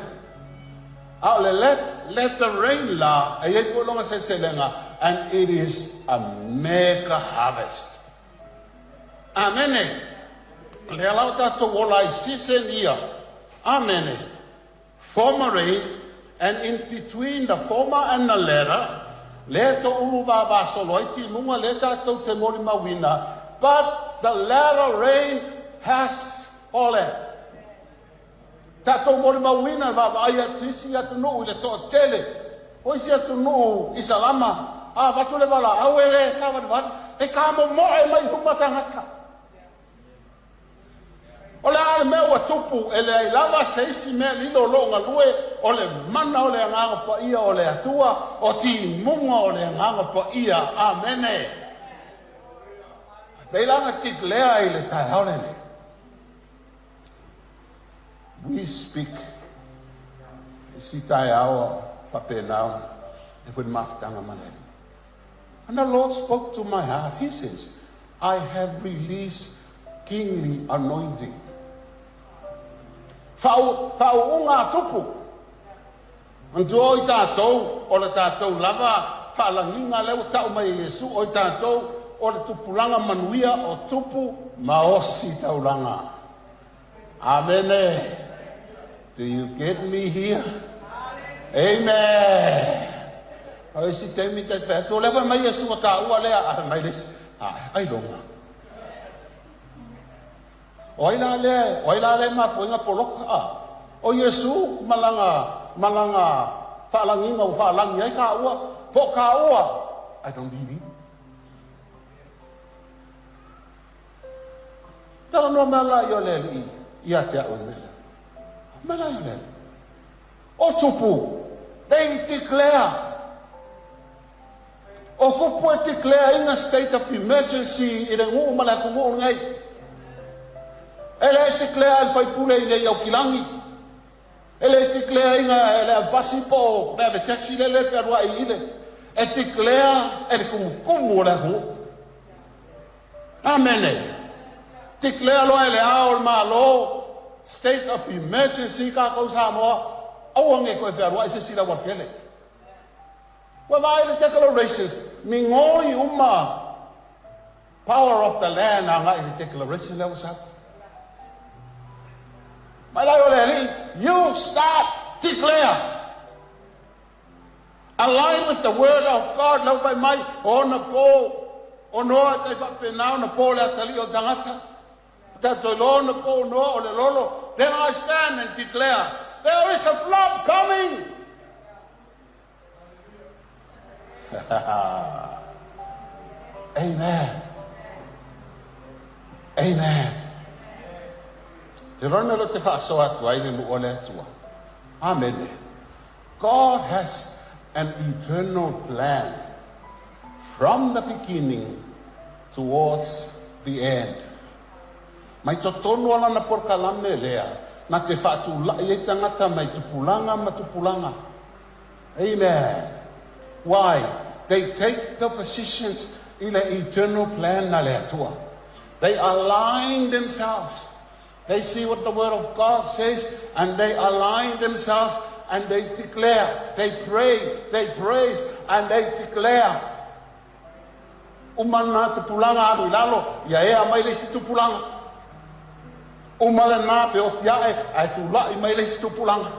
A o le latter rain la, a i ai foi lona seleselega, and it is a mega harvest. Amene! O lea la ua tatou ola ai season ia. Amene! Former rain, and in between the former and the latter, lea toulu vavasolo ai timuga lea tatou te molimauina, but the latter rain has fallen. Tatou molimauina le vaavaai atu isi atunuu i le toatele o isi atunuu i Salama, a avatu le valaau e le savalivali, e tamomoe mai luma tagata. O le a le mea ua tupu, e leai lava se isi mea lilo o lo o galue, o le mana o le Agaga Paia o le Atua, o timuga o le Agaga Paia. Amene. Pei la na declare i le taeao lenei. We speak. I si taeao faapena ona e foi le mafutaga ma le Alii. And the Lord spoke to my heart, He says, I have released kingly anointing. Faauuga a tupu. Manatua o i tatou, o le tatou lava faalagiga lea ua tau mai e Iesu, o i tatou o le tupulaga manuia o tupu ma osi taulaga. Amene. Do you get me here? Amen. O isi taimi ta te fai atu, o lea fai mai Iesu ua taua lea, a fai mai le isi, a, ailoga. O ai la lea, o ai la lea e mafua ai na poloka, a? O Iesu ma lana, ma lana faalagiga ua faalagi ai taua, po o taua, I don't believe. Talanoa mai la ia o le Alii ia te au i le mea lea. Mai la ia o le Alii. O Tupu, they declare. O Tupu e declare ina state of emergency i le nuu ma le atunuu lenei. E le declare e le faipule i le Aukilagi. E le declare ina e le avepasi po o le ave taxi lele e fealuai i le. E declare e le tumutumu o le atunuu. Amene. Declare loa e le Ao o le Malo, state of emergency tatou Samoa, aua ne i toe fealuai se isi i le aualatele. Ua vaai le declarations, migoi uma power of the land agai i le declaration lea ua sau. Mai lai o le Alii, you start declare. Align with the word of God, lau fai mai, o ona po, o Noa e tai faapena ona po le atalii o tagata. Tatou iloa ona po o Noa o le lolo. Then I stand and declare, there is a flood coming. Amen. Amen. Te rona lo te faasoa atu ai le nuu o le Atua. Amene. God has an eternal plan from the beginning towards the end. Mai totonu o lana polokalame lea na te faatulai ai tagata mai tupulaga ma tupulaga. Amen. Why? They take the positions i le eternal plan a le Atua. They align themselves. They see what the word of God says and they align themselves and they declare, they pray, they praise and they declare. Uma lena tupulaga alu i lalo, ia ea mai le isi tupulaga. Uma lena feoti ae, ae tula'i mai le isi tupulaga.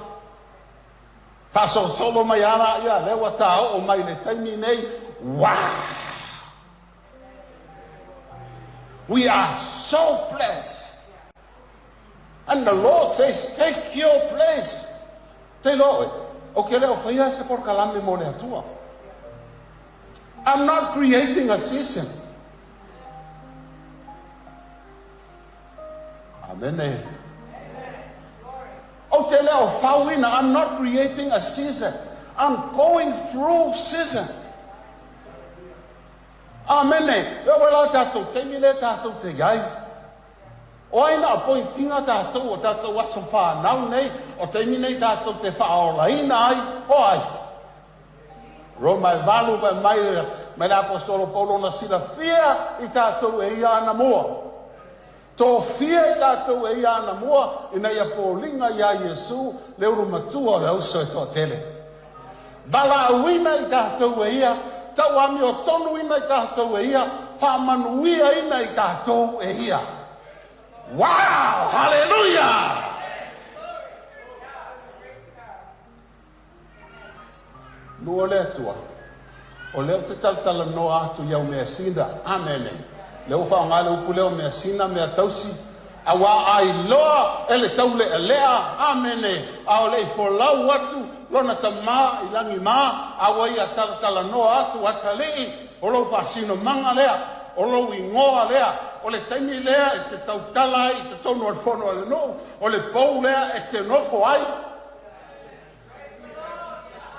Faasolosolo mai lava laia, lea ua taoo mai i le taimi nei. Wow! We are so blessed. And the Lord says, take your place. Te iloa oe, ou te le o faia se polokalame mo le Atua. I'm not creating a season. Amene. Ou te le o fauina, I'm not creating a season. I'm going through season. Amene. E oo mai la tatou taimi lea tatou te i ai. O ai na apointiga tatou o tatou aso fanau nei, o taimi nei tatou te faaolaina ai, o ai? Roma e valu fai mai mai le Aposetolo Paulo na silafia i tatou e ia anamua. Tofia i tatou e ia anamua ina ia foliga iā Iesu le ulu matua o le auso e toatele. Valaauina i tatou e ia, tauamiotonuina i tatou e ia, faamanuiaina i tatou e ia. Wow! Hallelujah! Nuu o le Atua, o lea ou te talatalanoa atu i au measina. Amene. Lea ua faaaoga le upu lea o measina, meatausi, auā a iloa e le taulealea, amene, a o le i folau atu lona Tama i lagi mā, a ua ia talatalanoa atu, atalii, o lou faasinomaga lea, o lou igoa lea, o le taimi lea e te tautala ai i totonu o le fono a le nuu, o le pou lea e te nofo ai.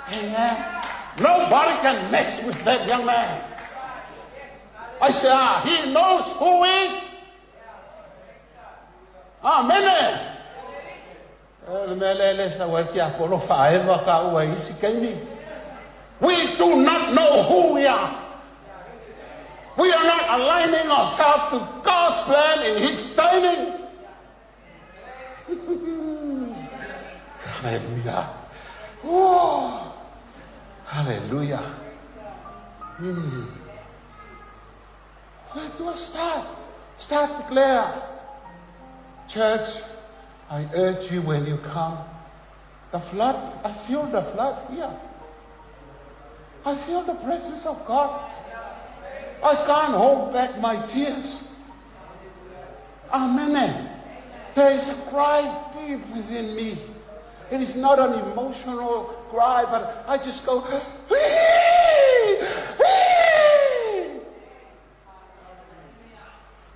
Amen. Nobody can mess with that young man. I say, ah, he knows who is. Amene. O le mea lea e le sau ai le tiapolo faaeva taua i isi taimi. We do not know who we are. We are not aligning ourselves to God's plan in His timing. Hallelujah. Oh, hallelujah. Let us start. Start declare. Church, I urge you when you come. The flood, I feel the flood here. I feel the presence of God. I can't hold back my tears. Amen. There is a cry deep within me. It is not an emotional cry, but I just go, Wee! Wee!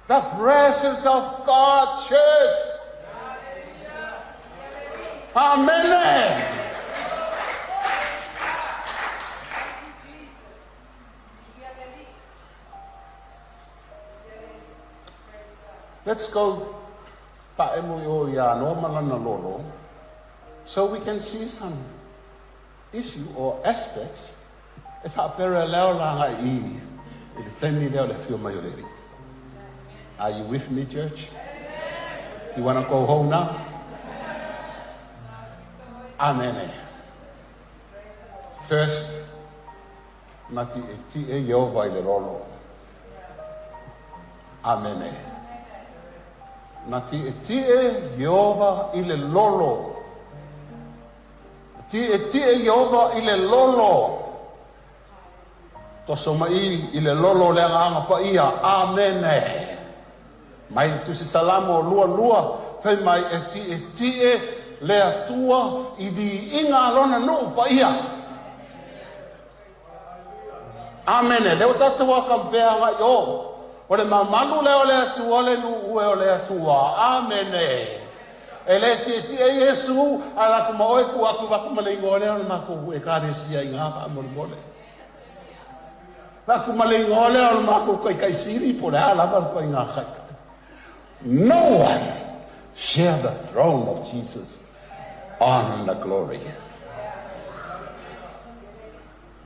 The presence of God, church. Amen. Let's go faaemu i o iā Noa ma lana lolo so we can see some issue or aspects e faaparallel agai i i le taimi lea o le afio mai o le Alii. Are you with me, church? You want to go home now? Amene. First, na tietie Ieova i le lolo. Amene. Na tietie Ieova i le lolo. Tietie Ieova i le lolo. Toso mai i le lolo o le Agaga Paia. Amene. Mai le Tusi Salamo 22, fai mai e tietie le Atua i viiga a lona nuu paia. Amene. Lea ua tatou akampea agai o. O le mamalu lea o le Atua, le nuu e o le Atua. Amene. E le tietie Iesu, ae alu atu ma oe tuu atu avatu ma le igoa lea o le matou Ekalesia i ina faamolemole. Avatu ma le igoa lea o le matou taitai sili po o le a lava le ituaiga taitai. No one share the throne of Jesus on the glory.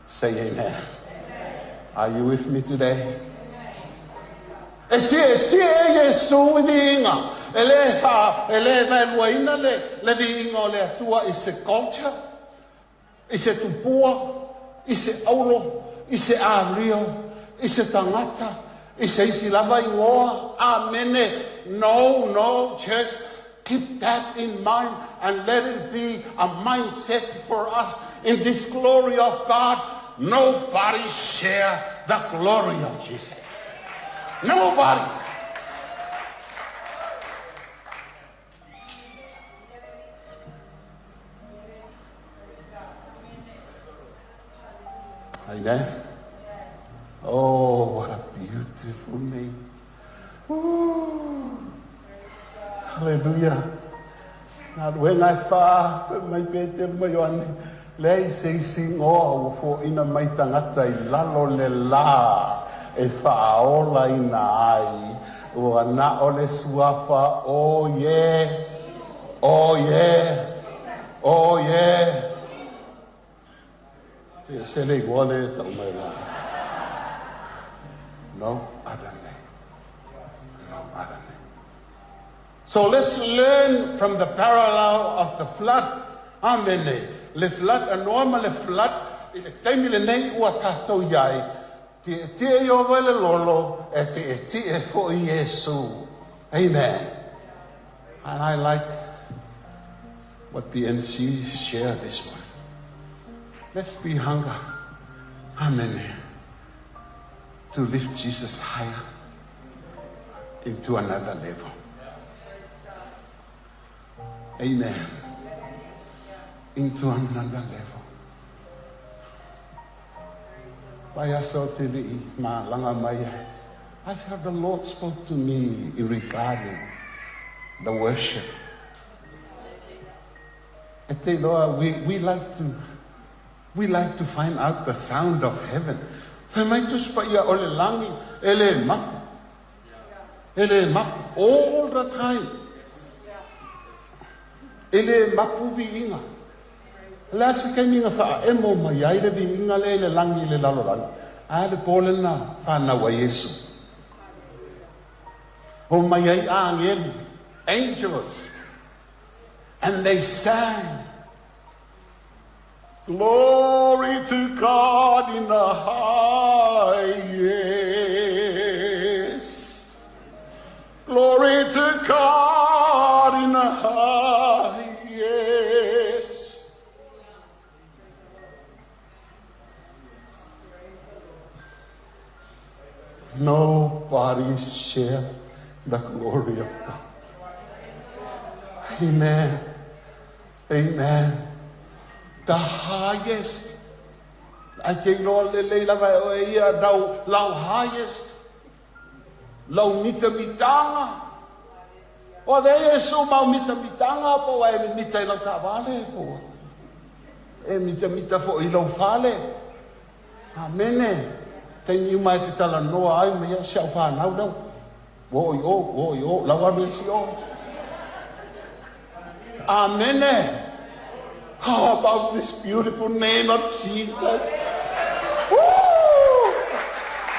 Say amen. Are you with me today? E tietie Iesu i viiga. E le fa, e le vaeluaina le viiga o le Atua i se culture, i se tupua, i se aulo, i se ario, i se tagata, i se isi lava igoa. Amene. No, no, church. Keep that in mind and let it be a mindset for us in this glory of God. Nobody share the glory of Jesus. Nobody. Amen. Oh, what a beautiful name. Ooh. Hallelujah. Galuega e fa, fai mai Peteru ma Ioane, leai se isi igoa ua foaina mai tagata i lalo le la e faaolaina ai, ua na o le suafa o Ie, o Ie, o Ie. E se le igoa le tau mai la. No other name. No other name. So let's learn from the parallel of the flood. Amene. Le flood a Noa ma le flood i le taimi lenei ua tatou i ai. Tietie Ieova i le lolo, e tietie foi Iesu. Amen. And I like what the MC shared this morning. Let's be hunger. Amen. To lift Jesus higher into another level. Amen. Into another level. Vai aso te li'i malaga mai ai. I felt the Lord spoke to me in regarding the worship. E te iloa, we like to, we like to find out the sound of heaven. Fai mai Tusi Paia o le lagi e le mapu. E le mapu all the time. E le mapu viiga. O le a se taimi na faaemo mai ai le viiga lea i le lagi i le lalolagi? A le po lea na fanau ai Iesu. Omai ai agelu, angels, and they sang, Glory to God in the highest. Glory to God in the highest. Nobody share the glory of God. Amen. Amen. The highest. Ai te iloa lelei lava e oe ia lau, lau highest. Lau mitamitanga. O avea Iesu mau mitamitanga po ua e mimita i lau taavale po ua e mitamita foi i lou fale. Amene. Taimi uma e te talanoa ai ma ia si au fanau lea. Ua oo i o, ua oo i o, lau alu e isi o. Amene. How about this beautiful name of Jesus? Woo!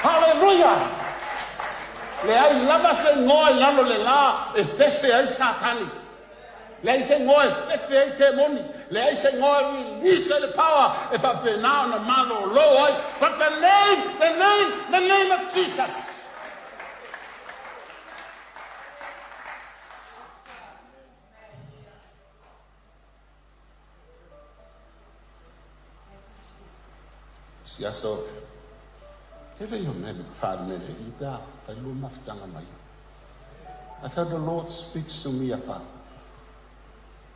Hallelujah! Leai lava se igoa i lalo le la e fefe ai Satani. Leai se igoa e fefe ai temoni. Leai se igoa e release ai le power e faapena ona malolo ai. But the name, the name, the name of Jesus. Si aso Tele ia o mea faalemele i pe a failua mafutaga ma ia. I felt the Lord speaks to me about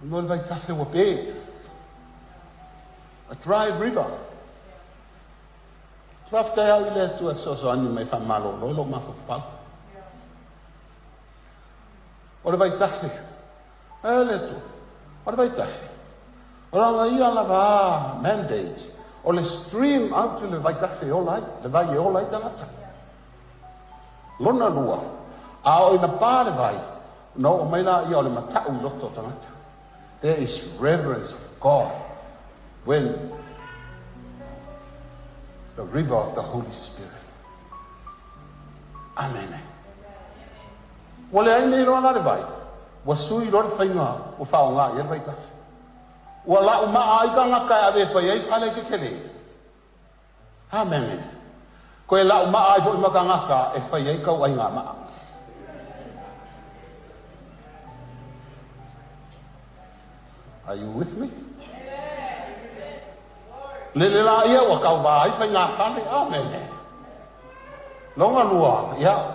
mo le vaitafe ua pe. A dry river. Faafetai au i le Atua e fesoasoani mai faamalolo i lou mafaufau. O le vaitafe, e le Atua, o le vaitafe, o lana ia lava a mandate, o le stream out i le vaitafe e ola ai, le vai e ola ai tagata. Lona lua, a oo ina pa le vai, ona oo mai laia o le mata'u i loto o tagata. There is reverence of God when the river of the Holy Spirit. Amene. Ua leai nei loa la le vai, ua sui loa le faiga ua faaaoga i ai le vaitafe. Ua laumaa ai tagata e ave e fai ai fale tetele. Amene. Toe laumaa ai foi ma tagata e fai ai tauaigamaa. Are you with me? Lele laia ua tauvā ai faigafale. Amene. Lona lua, ia,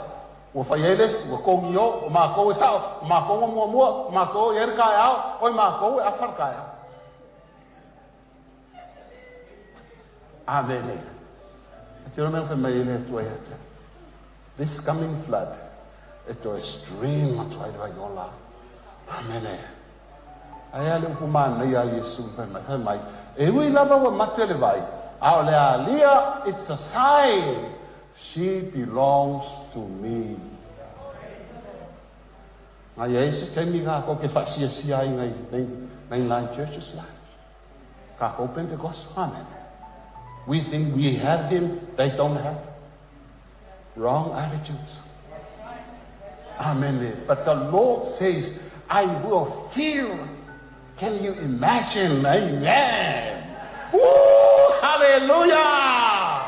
ua fai ai le isi, ua togio, o matou e sao, o matou na muamua, o matou e i ai le taeao, oi matou e afa le taeao. Amene. E te mea fai mai ai le Atua ia te au. This coming flood, e toe stream atu ai le vai ola. Amene. Ae a le upu manaia a Iesu fai mai, fai mai, e ui lava ua mate le vai, a o le alia, it's a sign, she belongs to me. Na i ai se taimi kākou ke faasiasia ai nai mainline churches la. Kākou Pentecost, amen. We think we have him, they don't have. Wrong attitudes. Amen. But the Lord says, I will fill. Can you imagine? Amen. Woo! Hallelujah!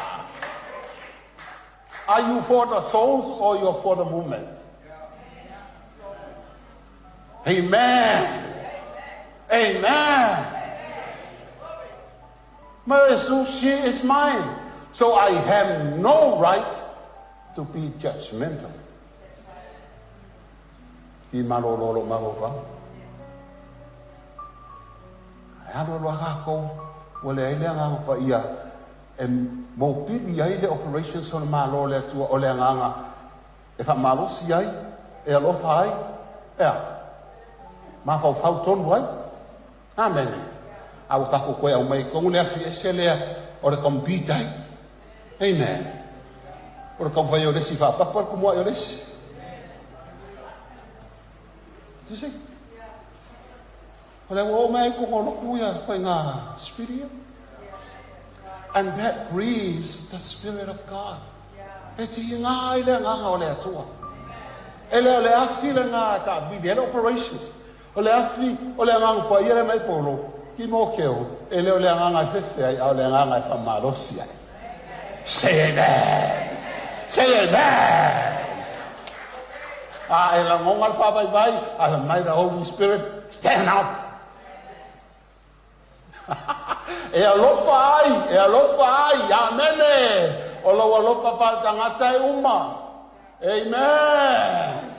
Are you for the souls or you're for the movement? Amen. Amen. Ma she is mine. So I have no right to be judgmental. Ti malolo lo mafaufau. Ae alu alu a kākou, ua leai le Agaga Paia e mopili ai le operations o le Malo o le Atua, o le Agaga e faamalosi ai, e alofa ai, e a? Mafaufau tonu ai. Amene. A ua tatou toe aumai i totonu le afi ese lea o le compete ai. Amen. O le taumafai o le isi faapapa le tumuai o le isi. Do you see? O lea ua oo mai ai i totonu o lotu ia ituaiga spirit ia. And that grieves the Spirit of God. E tiga ai le agaga o le Atua. E le o le afi lena e taavili ai le operations. O le afi o le Agaga Paia lea mai Paulo, Timoteo, e le o le agaga e fefe ai, a o le agaga e faamalosi ai. Say amen! Say amen! A e lagona le faavaivai, a fai mai the Holy Spirit, stand up! E alofa ai, e alofa ai, amene! O lou alofa faaletagata e uma. Amen!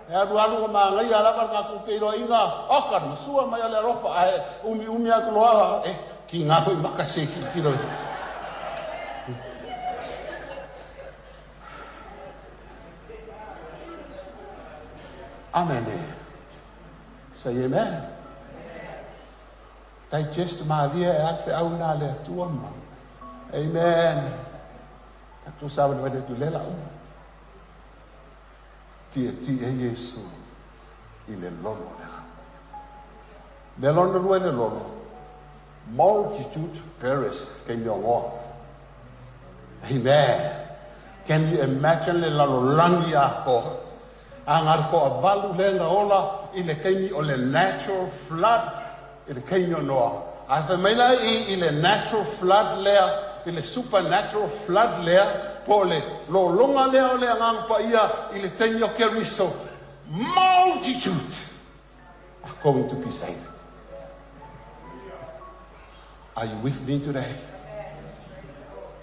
E alualu ua manaia lava le tatou feiloaiga, oka le masua mai o le alofa, ae umiumi atu loa, e kiga foi maka se kilokilo. Amene. Say amen. Digest malie e a feau na le Atua ma. Amen. Tatou savalivali atu i lea lauga. Tietie Iesu i le lolo o le Agaga. Mea lona lua i le lolo, multitude perish, taimi o Noa. Amen. Can you imagine le lalolagi atoa? A na o le toavalu lea na ola i le taimi o le natural flood i le taimi o Noa. A fai mai la i i le natural flood lea, i le supernatural flood lea, po o le lologa lea o le Agaga Paia i le taimi o Keriso, multitude are going to be saved. Are you with me today?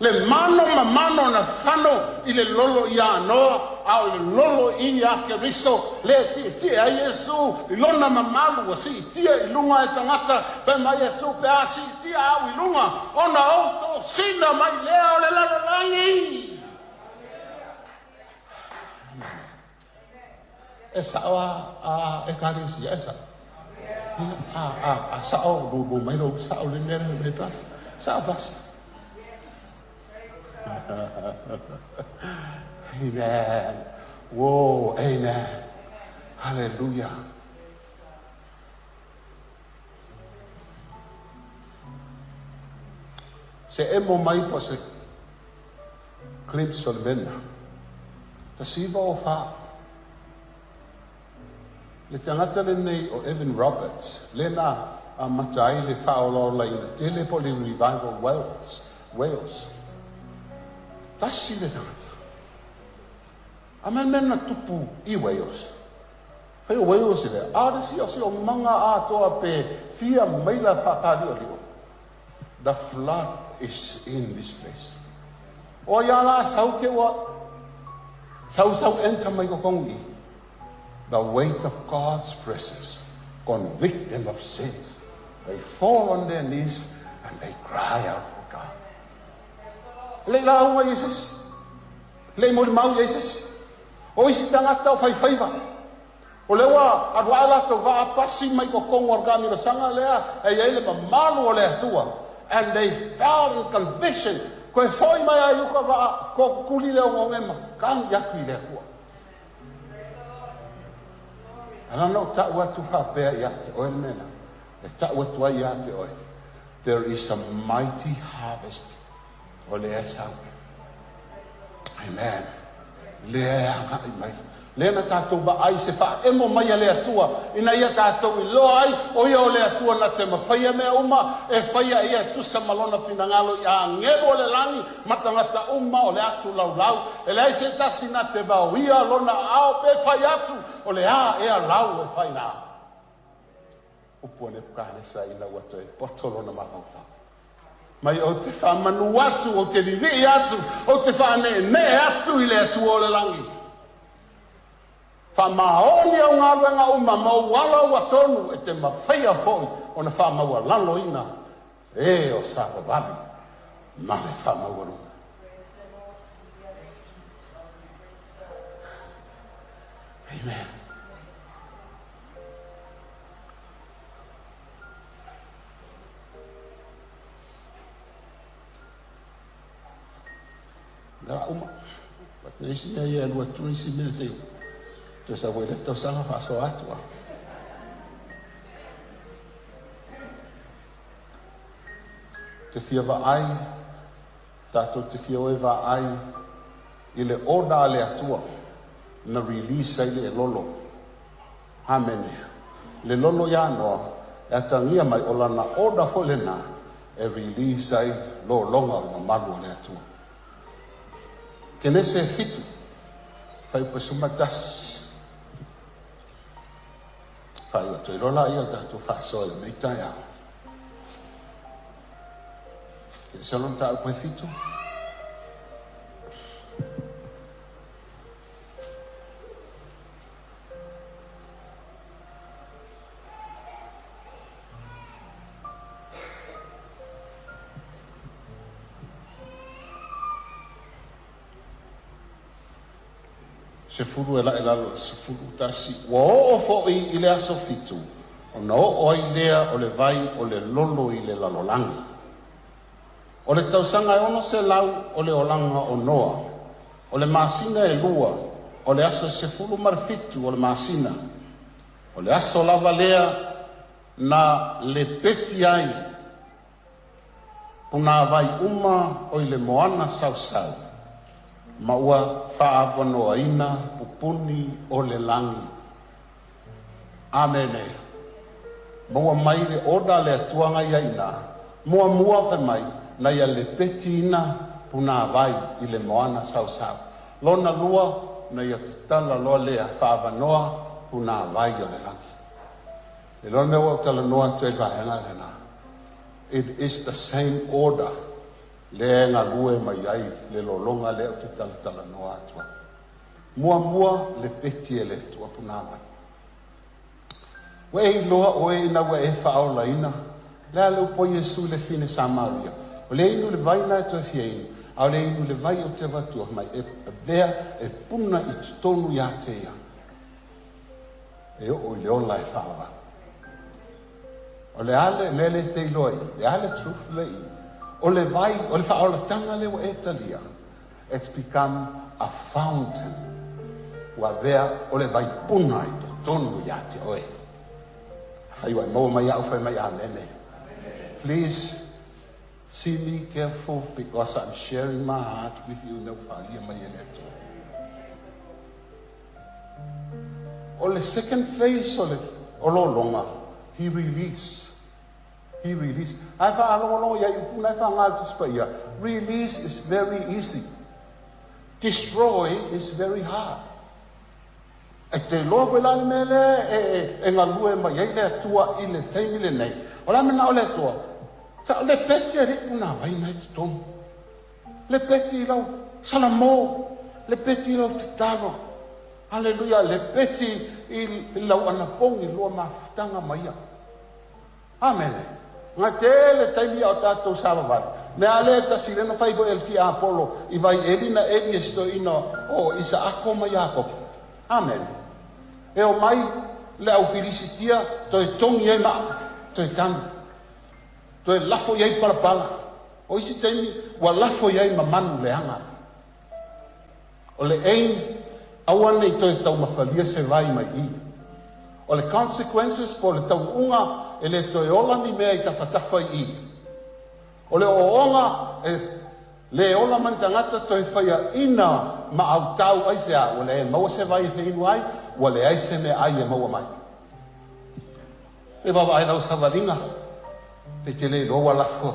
Le mano ma mano na fano i le lolo iā Noa, a o le lolo i iā Keriso, lea e tietie ai Iesu i Lona mamalu ua siitia i luga e tagata, fai mai Iesu, Pe a siitia au i luga, ona ou tosina mai lea o le lalolagi. E sa'o a a Ekalesia, e sa'o. Ia, a a a sa'o lūlū mai lou sa'o le mea lea pasi. Sa'o pasi. Amen. Whoa, amen. Hallelujah. Se emo mai po se Clips o le mena. Tasiva o fa. Le tagata lenei o Evan Roberts, lea na amata ai le faaolaolaina tele po o le Revival Wales, Wales. Tasi le tagata. A mea mea na tupu i Wales. Fai o Wales lea, a o le siosiomaga atoa pe fia maila faataliolio. The flood is in this place. O ai a la sau ke ua sau sau enter mai kokong i. The weight of God's presence convict them of sins. They fall on their knees and they cry out for God. Le lauga i se Le molimau i se O isi tagata o faifaiva. O lea ua alu ae latou vaa pasi mai totonu o le taamilosaga lea e i ai le mamalu o le Atua, and they felt in conviction, toe foi mai lava i uka vaa, tootutuli le oneone ma tagi atu i le Atua. Ala ona ou tau atu faapea ia te oe le mea lea, e tau atu ai ia te oe, there is a mighty harvest O lea e sau. Amen. Lea e agai mai. Lea na tatou vaai se faaemo mai a le Atua ina ia tatou iloa ai o ia o le Atua na te mafaia mea uma e faia e ia e tusa ma Lona finagalo i agelu o le lagi ma tagata uma o le atu laulau. E leai se tasi na te vaoia Lona aao pe fai atu o le a ea lau e fai la. Upu a Nepukahanesa ina ua toe poto lona mafaufau. Mai ou te faamanu atu, ou te lilii atu, ou te faaneenee atu i le Atua o le lagi. Faamaoni au galuega uma ma ou ala ua tonu e te mafaia foi ona faamaualaloina e o savavali ma le faamaualuga. Amen. Le a uma. But isi mea ia e lua atu isi mea se i toe sau ai le tausaga faasoa atu a. Te fia vaai, tatou te fia o e vaai i le order a le Atua na release ai le lolo. Amene. Le lolo iā Noa e atagia mai o lana order foi lena e release ai lologa o le mamalu o le Atua. Kenese 7, fuaiupu 11. Faaiu atu ai loa laia o le tatou faasoa i lenei taeao. Kenese lona mataupu e 7. 10 e laʻe lalo i le 11. Ua oo foi i le aso 7, ona oo ai lea o le vai o le lolo i le lalolagi. O le tausaga e 600 o le olaga o Noa, o le masina e lua, o le aso 17 o le masina, o le aso lava lea na lepeti ai punāwai uma o i le moana sausau, ma ua faaavanoaina pupuni o le lagi. Amene. Maua mai le order a le Atua nga ia ina, muamua fai mai, na ia lepeti ina punāwai i le moana sausau. Lona lua, na ia tatala loa lea faaavanoa punāwai o le lagi. Le iloa le mea ua ou talanoa atu ai i le vaega lena, it is the same order. Lea e galue mai ai le lologa lea ou te talatalanoa atu ai. Muamua le peti e le Atua punavai. Ua e iloa oe ina ua e faaolaina, le a le upu a Iesu i le fine Samaria, o le inu i le vai lena e toe fia inu, a o le inu i le vai ou te avatua mai e avea e puna i totonu ia te ia, e oo i le ola e faavavau. O le a le mea lea e te iloa i i? Le a le truth lea i i? O le vai, o le faaolataga lea ua e talia, it's become a fountain. Ua avea o le vai puna i totonu ia te oe. Afai ua e maua mai au, fai mai amene. Please see me careful because I'm sharing my heart with you ina ua faaalia mai e le Atua. O le second phase o le o lologa, he release. He release. Ae faalogologo i ai upu na e faga le Tusi Paia, release is very easy. Destroy is very hard. E te iloa foi la le mea lea e, e, e galue mai ai le Atua i le taimi lenei. O le a manao le Atua? Le peti alii punavai na i totonu. Le peti i lau salamo, le peti i lau tatalo. Haleluia, le peti i lau anapogi lua mafutaga ma ia. Amene. Nga tele taimi a o tatou savavali. Mea a lea e tasi lea na fai foi e le tiapolo i vai Eli na eli e si toeaina o Isaako ma Iakopo. Amene. E omai le au Filisitia toe togi ai maa, toe tanu. Toe lafo i ai palapala. O isi taimi ua lafo i ai ma manu leaga. O le aim, aua ne i toe taumafalia se vai mai i. O le consequences po o le taunuuga, e le toe ola ni mea i tafatafa i i. O le ooooga, e le ola ma ni tagata toe faiaina ma autau aisea, ua leai e maua se vai e feinu ai, ua leai se meaai e maua mai. E vaavaai lau savaliga, e te le iloa ua lafo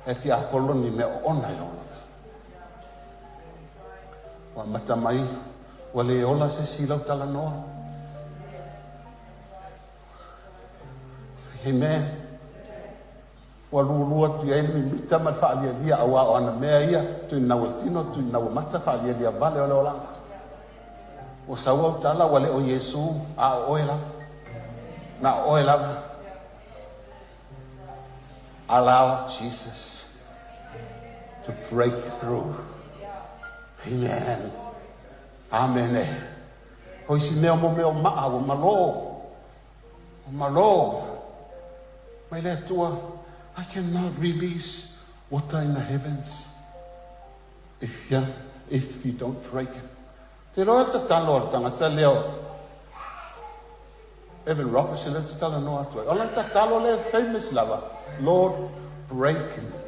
e tiapolo ni mea oona i lou loto. Ua amata mai, ua le ola se isi i lau talanoa. Say amen. Ua lulu atu i ai le mimita ma le faalialia, auā o ana mea ia, tuinau e le tino, tuinau e mata, faalialia vale o le olaga. Ua sau au tala, ua le o Iesū, a o oe lava. Na o oe lava. Allow Jesus to break through. Amen. Amene. O isi mea mo mea o maa, ua malo. Ua malo. Mai le Atua, I cannot release water in the heavens if you, if you don't break it. Te iloa le tatalo a le tagata lea o Evan Roberts lea ou te talanoa atu ai. O lana tatalo lea e famous lava, Lord, break me.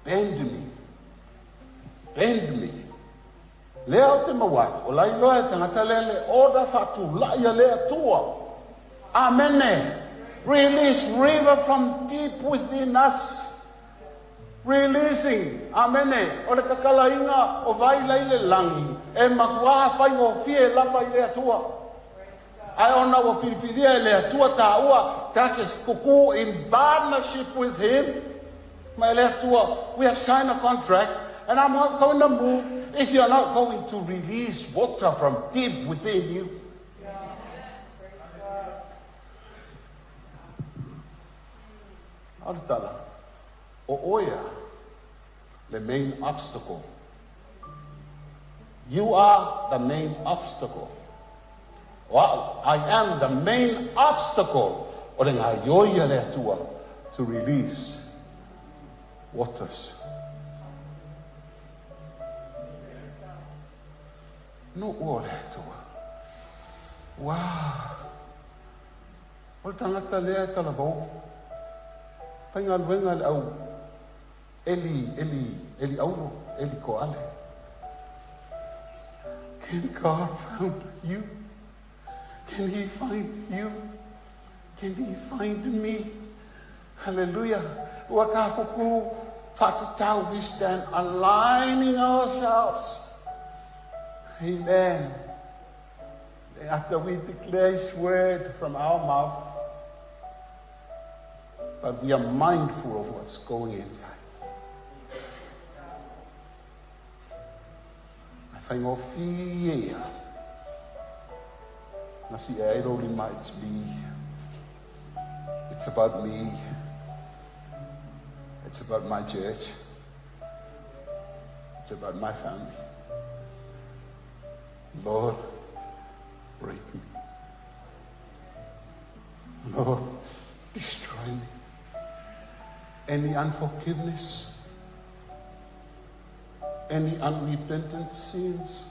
Bend me. Bend me. Lea ou te maua atu, o la iloa e tagata lea le order faatulai a le Atua. Amene. Release river from deep within us. Releasing, amene, o le takalaiga o vai la i le lagi, e matuā faigofie lava i le Atua. Ae ona ua filifilia e le Atua tāua ta te kuku in partnership with Him, ma e le Atua, we have signed a contract and I'm not going to move if you're not going to release water from deep within you. A o le tala, o oe a le main obstacle. You are the main obstacle. O au, I am the main obstacle o le gaioi a le Atua to release waters. Nuu o le Atua. Wow. O le tagata lea e talavou. Faigaluega le au Eli, Eli, Eli Auro, Eli Koale. Can God find you? Can he find you? Can he find me? Hallelujah. Ua kākuku whaatatau, we stand aligning ourselves. Amen. After we declare his word from our mouth, but we are mindful of what's going inside. faigofie ia na si'e ai lou lima, it's me, it's about me, it's about my church, it's about my family. Lord, break me. Lord, destroy me. Any unforgiveness, any unrepentant sins,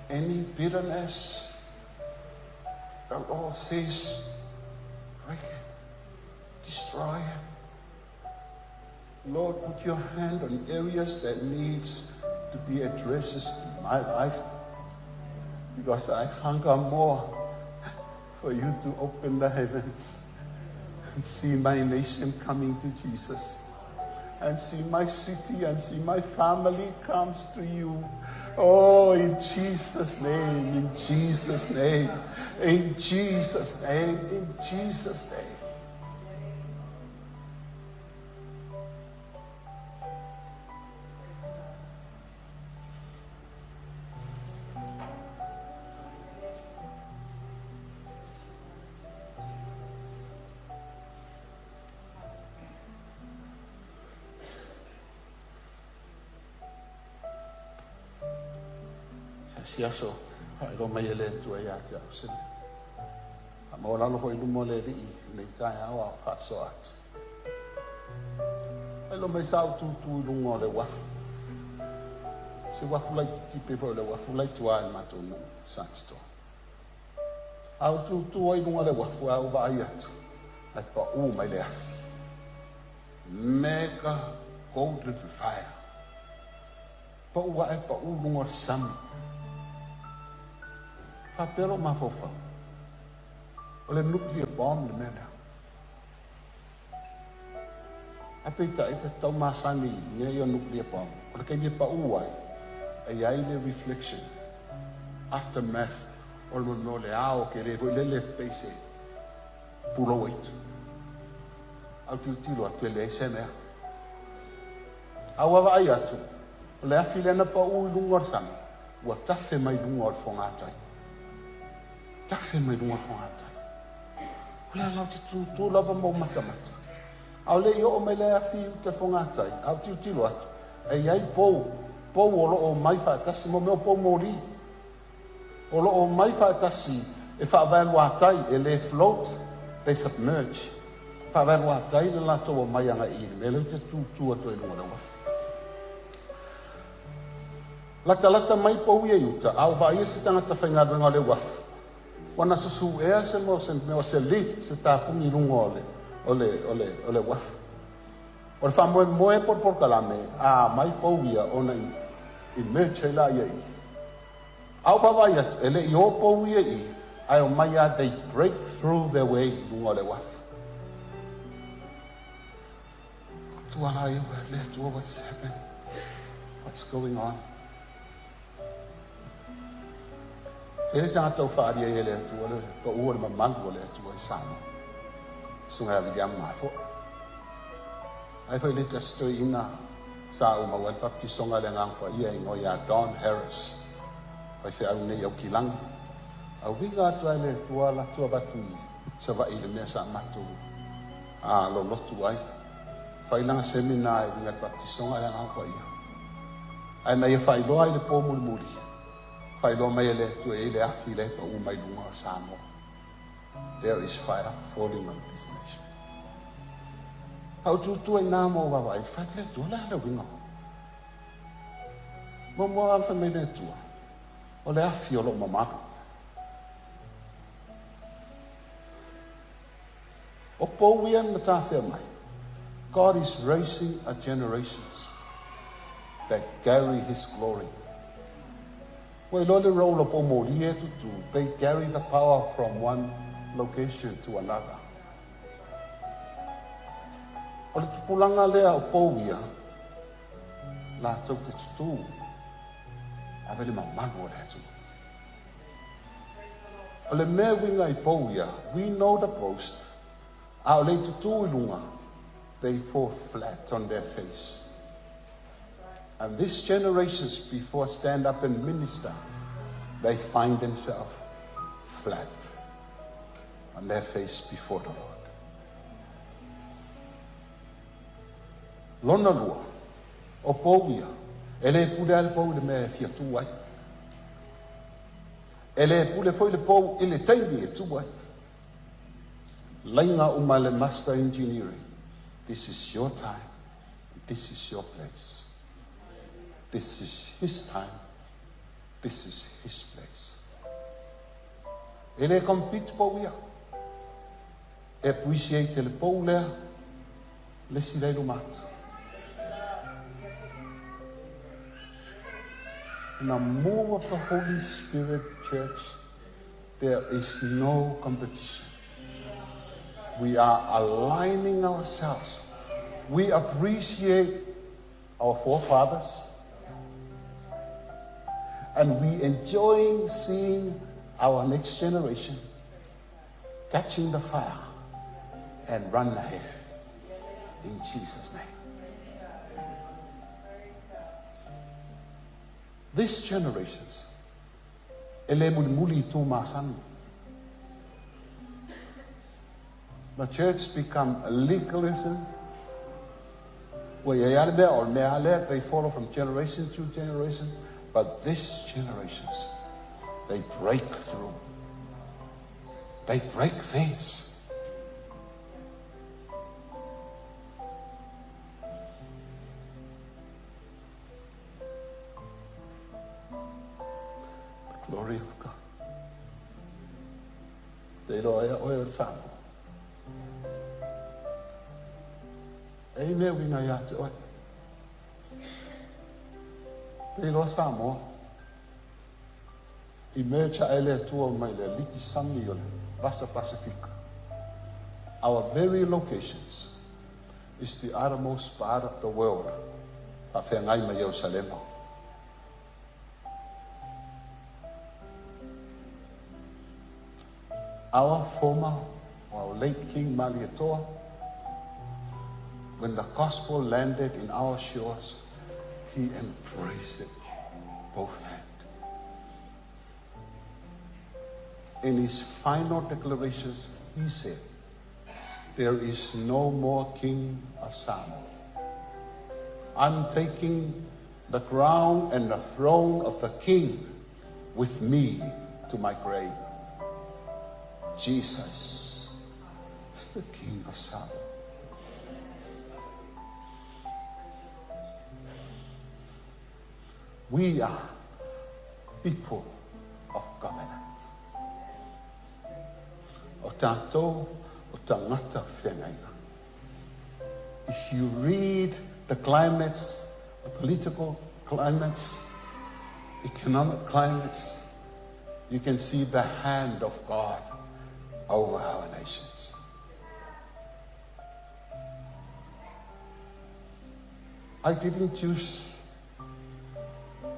any bitterness, the Lord says, break it, destroy it. Lord, put your hand on areas that needs to be addressed in my life, because I hunger more for you to open the heavens and see my nation coming to Jesus, and see my city and see my family comes to you. Oh, in Jesus' name, in Jesus' name, in Jesus' name, in Jesus' name. Se aso, faailoa mai e le Atua ia te au se mea. Faamaualalo foi i luma o le Alii i lenei taeao a o faasoa atu. Faailoa mai sa ou tūtū i luga o le uafu. Se uafu laitiiti pei foi o le uafu la i tua i le matou nuu Satitoa. A ou tūtū ai i luga o le uafu ae ou vaai atu, ae paū mai le afi. Mega golden fire. Pau ae pau i luga o le sami. Faapea lou mafaufau, o le nuclear bomb le mea lea. Ae peitai, ta te tau masani i mea ia o nuclear bomb, o le taimi e pau ai, e i ai le reflection, aftermath o le mea o le ao tele foi lele pei se pulou aitu. A ou tilotilo atu e leai se mea. A ua vaai atu, o le afi lea na pau i luga o le sami, ua tafe mai luga o le fogatai. Tafe mai luga o le fogatai. O le ala ou te tūtū lava ma ou matamata. A o le i oo mai le afi i uta i le fogatai, a ou tilotilo atu, e i ai pou, pou o lo o omai faatasi, mo mea o pou moli. O lo o omai faatasi e faavaeluatai, e le float, they submerge. Faavaeluatai le latou omai agai i le mea lea ou te tūtū atu ai i luga o le uafu. Latalata mai pou ia i uta, a ua vaaia se tagata faigaluega o le uafu, ua na susuʻea se mea o se mea o se lid, se tapuni i luga o le, o le, o le, o le uafu. O le faamoemoe po o le polokalame, a mai pou ia ona i emerge ai laia i i. A ou vaavaai atu, e le i o pou ia i i, ae omai lava they break through their way i luga o le uafu. Tua la ia, le Atua, what's happened? What's going on? Tele tagata ua faaalia ai e le Atua le pau o le mamalu o le Atua i Samoa. Susuga ia Wiliama Mafoe. Ai foi le tasi toeaina sa ou maua ai le baptisoga i le Agaga Paia e igoa ia Don Harris, faifeau nei Aukilagi. A uiga atu lava e le Atua alu atu avatu i Savaii i le mea sa matou a lolotu ai. Fai lana seminar e uiga i le baptisoga i le Agaga Paia. Ae na ia faailoa ai i le po mulimuli, faailoa mai e le Atua e i ai le afi la e pau mai luga o Samoa. There is fire falling on this nation. A ou tutu ai nā ma ou vaavaai, fai atu le Atua, o le a le uiga? Muamua lava fai mai le Atua, o le afi o lou mamalu. O pou ia na tafea mai. God is raising a generations that carry his glory. Ua iloa le role o pou moli e tutū, they carry the power from one location to another. O le tupulaga lea o pou ia, latou te tutū, ave le mamalu o le atunuu. O le mea e uiga i pou ia, we know the post, a o le i tutū i luga, they fall flat on their face. And these generations, before stand up and minister, they find themselves flat on their face before the Lord. Lona lua, o pou ia, e le pule a le pou i le mea e fia tu ai. E le pule foi le pou i le taimi e tu ai. Laina uma le master engineering. This is your time. This is your place. This is his time. This is his place. E le compete pou ia. E appreciate le pou lea, le si lei atu. In a move of the Holy Spirit, church, there is no competition. We are aligning ourselves. We appreciate our forefathers, and we enjoying seeing our next generation catching the fire and run ahead. In Jesus' name. These generations, e le mulimuli i tū masani. The church become legalism. Ua i ai lava le mea, o le mea lava lea, they follow from generation to generation. But this generations, they break through. They break things. The glory of God. Te iloa ai oe o le Samoa. E i mea uiga ia te oe. Te iloa Samoa. I merge ae le Atua mai le aliki sami o le Vasa Pasifika. Our very locations is the uttermost part of the world. Faafeagai ma Ierusalema. Our former, our late King Malietoa, when the gospel landed in our shores, he embraced it both hands. In his final declarations, he said, There is no more king of Samoa. I'm taking the crown and the throne of the king with me to my grave. Jesus is the King of Samoa. We are people of covenant. O tātou o tagata feagaiga. If you read the climates, the political climates, economic climates, you can see the hand of God over our nations. I didn't choose,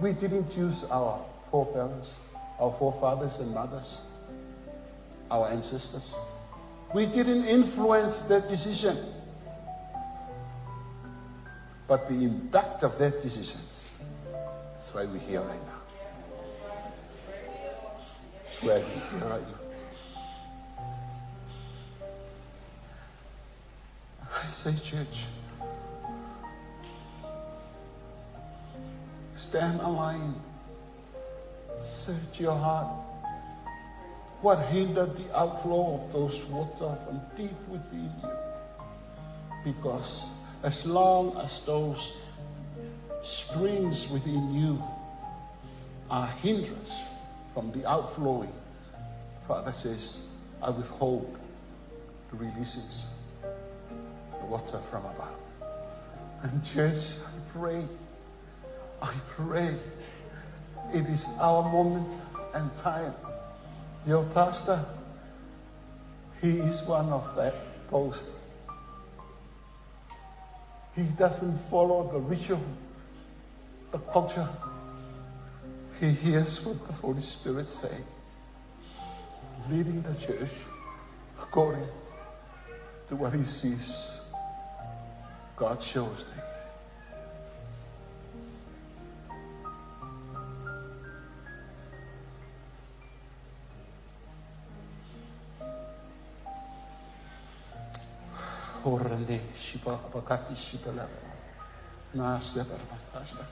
we didn't choose our foreparents, our forefathers and mothers, our ancestors. We didn't influence their decision. But the impact of their decisions, that's why we're here right now. That's why we're here right now. I say, church, stand aligned. Search your heart. What hindered the outflow of those water from deep within you? Because as long as those springs within you are hindrance from the outflowing, Father says, I withhold the releases, the water from above. And church, I pray, it is our moment and time. Your pastor, he is one of that post. He doesn't follow the ritual, the culture. He hears what the Holy Spirit say, leading the church according to what he sees God shows him. Horane shipa abakati shipa lava. Na sepa rabakasa.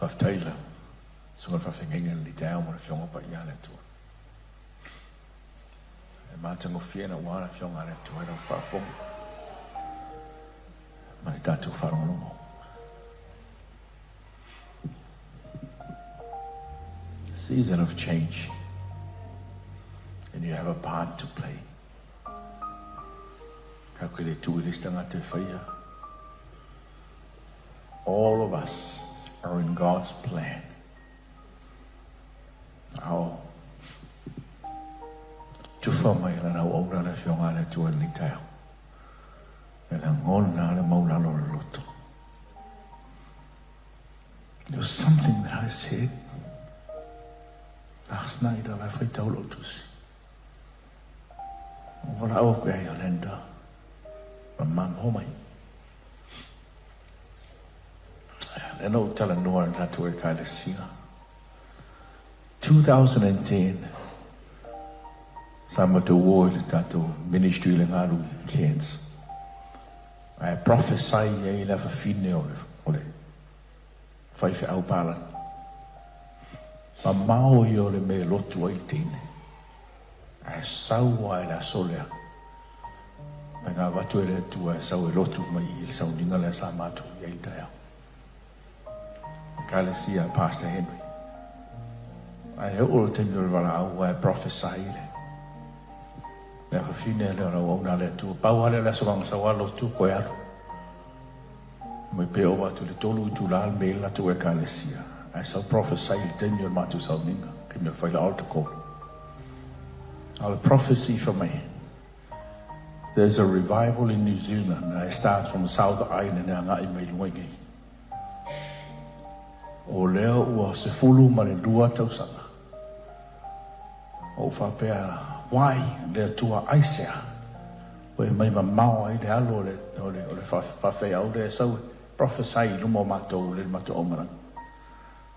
Faafetai i lau Susuga i le Faafeagaiga i lenei taeao ma le Afioga Paia a le Atua. E matagofie na ua le Afioga a le Atua i lau faafofoga ma le tatou faalogologo. Season of change and you have a part to play. Ka koe le tuu i le isi tagata e faia. All of us are in God's plan. Ao tufa mai lana auauna le Afioga a le Atua i lenei taeao. E lagona le maulalo o le loto. There was something that I said last night o la e faitau lou tusi. Ua valaau aku ia Yolanda ma mama mai. Lea na ou talanoa i le tatou Ekalesia. 2010, sa matou o i le tatou ministry i le galu i Cairns. Ae prophesy ai le afafine o le, o le faifeau palagi. Mamao ia o le mea e lotu ai le teine. Ae sau lava i le aso lea, mai na avatu e le Atua e sau e lotu mai i le sauniga lea sa matou i ai i le taeao. Ekalesia Pastor Henry. Ae oo le taimi o le valaau ae prophesy le le afafine lea o le auauna a le Atua. Pau lava lea o le aso gagasau lotu koe alu. Mai pe ova atu i le 3 itula le mea i le latou Ekalesia. Ae sau prophesy i le taimi o le matou sauniga, taimi o le faila altar call. A o le prophecy fai mai, There's a revival in New Zealand and it starts from South Island e agai mai luga i nei. O lea ua 12 tausaga. Ua ou faapea, Why le Atua aisea ua e mai mamao ai le alo o le, o le, o le faafeau lea e sau e prophesy i luma o matou le matou aumalaga.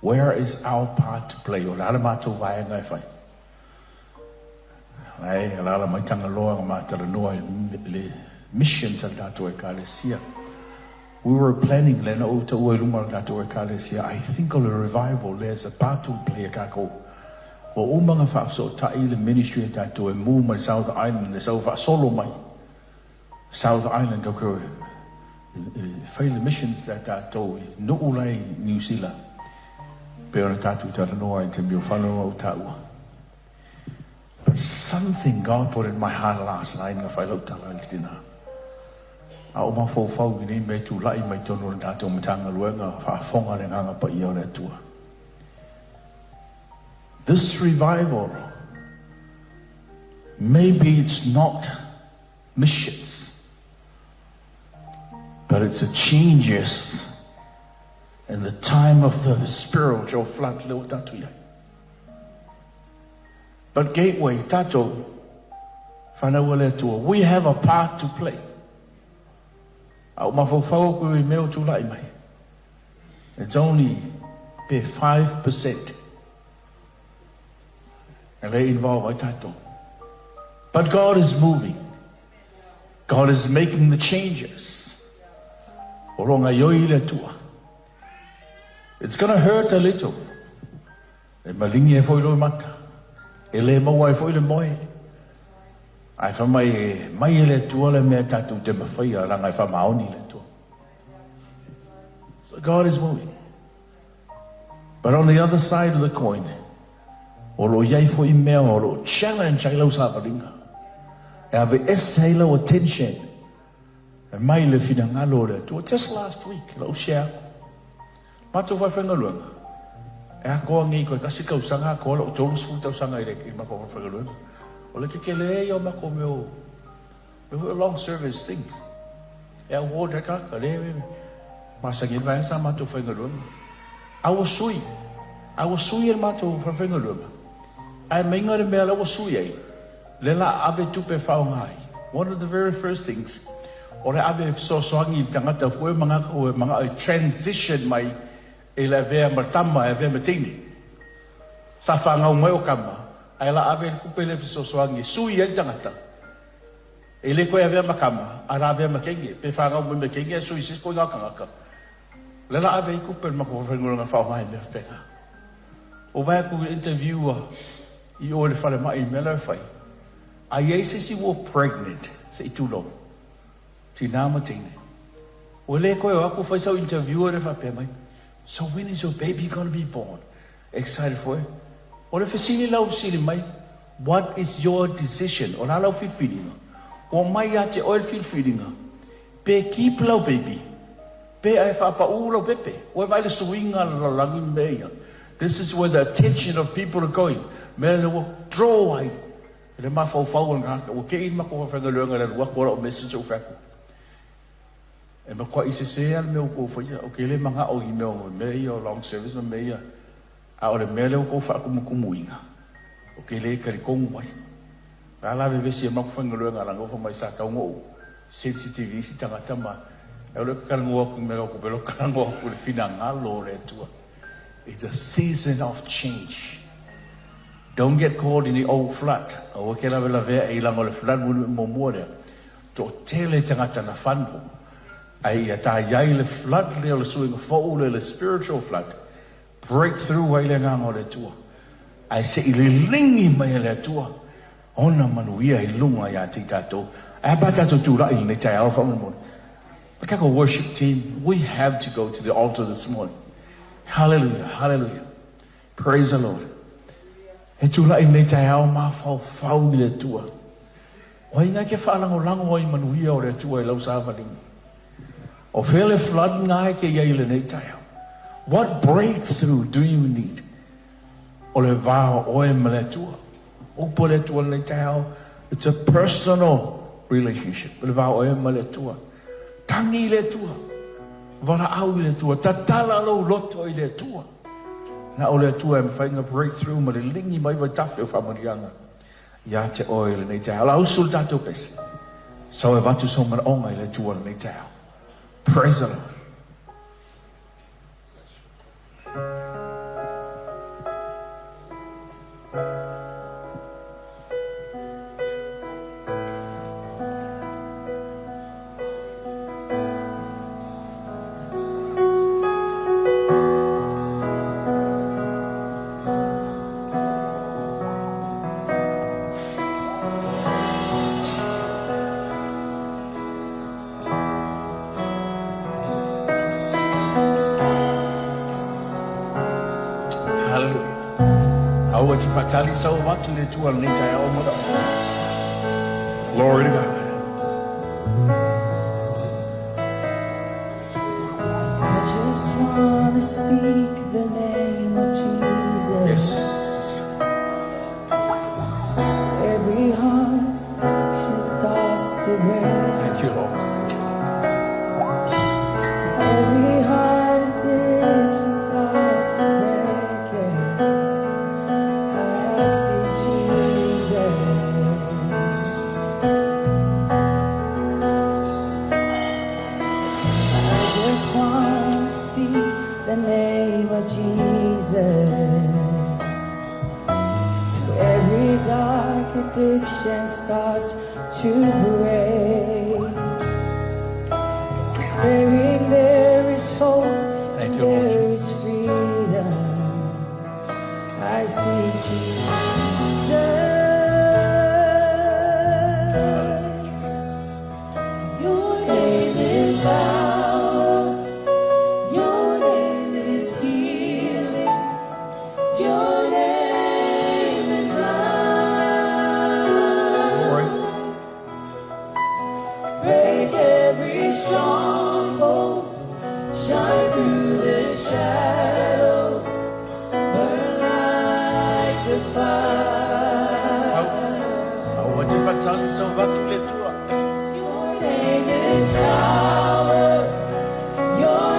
Where is our part to play? O le a le matou vaega e fai? Ae alaala mai Tagaloa na ma talanoa i le missions a le tatou Ekalesia. We were planning lea na ou taua i luma o le tatou Ekalesia, I think o le revival lea is a part to play a tatou. Ua uma ona faafesootai le ministry a tatou e mu mai South Island e sau faasolo mai South Island tau e fai le missions lea tatou i nuu la i New Zealand. Pei ona tatou talanoa i le taimi o fano au taua. But something God put in my heart last night na fai lau tala i le tina. A o mafaufau i nei mea tulai mai tonu o le tatou Matagaluega faafofoga le Agaga Paia o le Atua. This revival, maybe it's not missions, but it's a changes in the time of the spiritual flood lea ua tatou i ai. But Gateway, tatou, whanau a le Atua, we have a part to play. A o mafaufau aku i mea o tulai mai. It's only pe 5% e le involve ai tatou. But God is moving. God is making the changes. O lo ngaioi le Atua. It's gonna hurt a little. E malingi ai foi lou mata, e le maua ai foi le moe. Ae fai mai, e mai e le Atua le mea tatou te mafaia, leaga e faamaoni le Atua. So God is moving. But on the other side of the coin, o lo o i ai foi mea o lo o challenge ai lau savaliga. E aveese ai lau attention e mai le finagalo o le Atua. Just last week, lau share aku. Matou faifaigaluega, e atoa nei toe tasi tausaga atoa lou 30 tausaga i le matou faifaigaluega. O le tetele ia o matou mea o, mea foi o long service things. E award ai tagata, le. Masani ai le vaega sa matou faigaluega. A ua sui, a ua sui e le matou falefaigaluega, ae meinga le mea la ua sui ai, lea la ave tupe e faaaoga ai. One of the very first things, o le ave e fesoasoani i le tagata foi ua manao e transition mai i le avea ma tama e avea ma teine. Sa fanau mai o tama, ae la ave le tupe lea e fesoasoani e sui ai le tagata. E le toe avea ma tama, ae la avea ma teine. Pe fanau mai ma teine ae sui i se isi ituaiga tagata. O lea la ave ai tupe a le matou falefaigaluega e faaaoga i mea faapena. Ua vaai atu i le interview a i o i le falemai i le mea la e fai, a i ai se isi ua pregnant, se i tulou, tina ma teine, ua le toe o atu fai sau interview lea faapea mai, so when is your baby gonna be born? Excited foi. O le fesili la ua fesili mai, what is your decision? O le a lau filifiliga? Ua omai ia te oe le filifiliga, pe keep lau baby, pe ae faapaū lau pepe. Ua e vaai i le suiga o le lalolagi ma mea ia. This is where the attention of people are going. Mea lea ua draw ai le mafaufau o le tagata. Ua te i le matou falefaigaluega i le alu atu o lau message ou fai atu, E matuai sese lava le mea ua outou faia. Ou te le manao i mea o mea ia o long service ma mea ia, a o le mea lea ua outou faatumutumuina, ou te le talitonu mai. O le a la vevesi ai matou faigaluega leaga ua fai mai sa tatau ona ou sensitive i isi tagata ma e alu e talanoa atu i mea lau tupe, talanoa atu i le finagalo o le Atua. It's a season of change. Don't get caught in the old flood. Aua e te lavelavea i laga o le flood muamua lea. Toatele tagata na fano, ae ia ta iai le flood lea o le suiga fou lea, le spiritual flood, break through ai le agaga o le Atua, ae se i liligi mai e le Atua ona manuia i luga ia te i tatou. Ae a pe a tatou tulai i lenei taeao faamolemole. Le tatou worship team, we have to go to the altar this morning. Hallelujah, hallelujah. Praise the Lord. E tulai i lenei taeao mafaufau i le Atua. O ai na e te faalagolago ai i manuia o le Atua i lau savaliga? O fea le flood na e te i ai i lenei taeao? What breakthrough do you need? O le va o oe ma le Atua. Upu a le Atua i lenei taeao, it's a personal relationship. O le va o oe ma le Atua. Tagi i le Atua. Valaau i le Atua. Tatala lou loto i le Atua. Na o le Atua e mafai ona breakthrough ma liligi mai vaitafe o faamanuiaga ia te oe i lenei taeao. O le a usu le tatou pese. Sau e avatu sou manaoga i le Atua i lenei taeao. Praise the Lord. Hallelujah. Aua te whatali sau avatu i le Atua i lenei taeao manaoga. Glory to God. I just want to speak the name of Jesus. Yes. Every heart should start to break. Thank you, Lord. Thank you. Every heart addiction starts to break. Yes. I speak Jesus. I just want to speak the name of Jesus. So every dark addiction starts to break. Declaring there is hope, Thank and you, Lord there is freedom. I speak Jesus. Your name is power. Your name is healing. Your name is life. Glory. Break every stronghold. Shine through the shadows. Burn like the fire. Sau. Aua te whatali sau avatu i le Atua. Your name is power. Your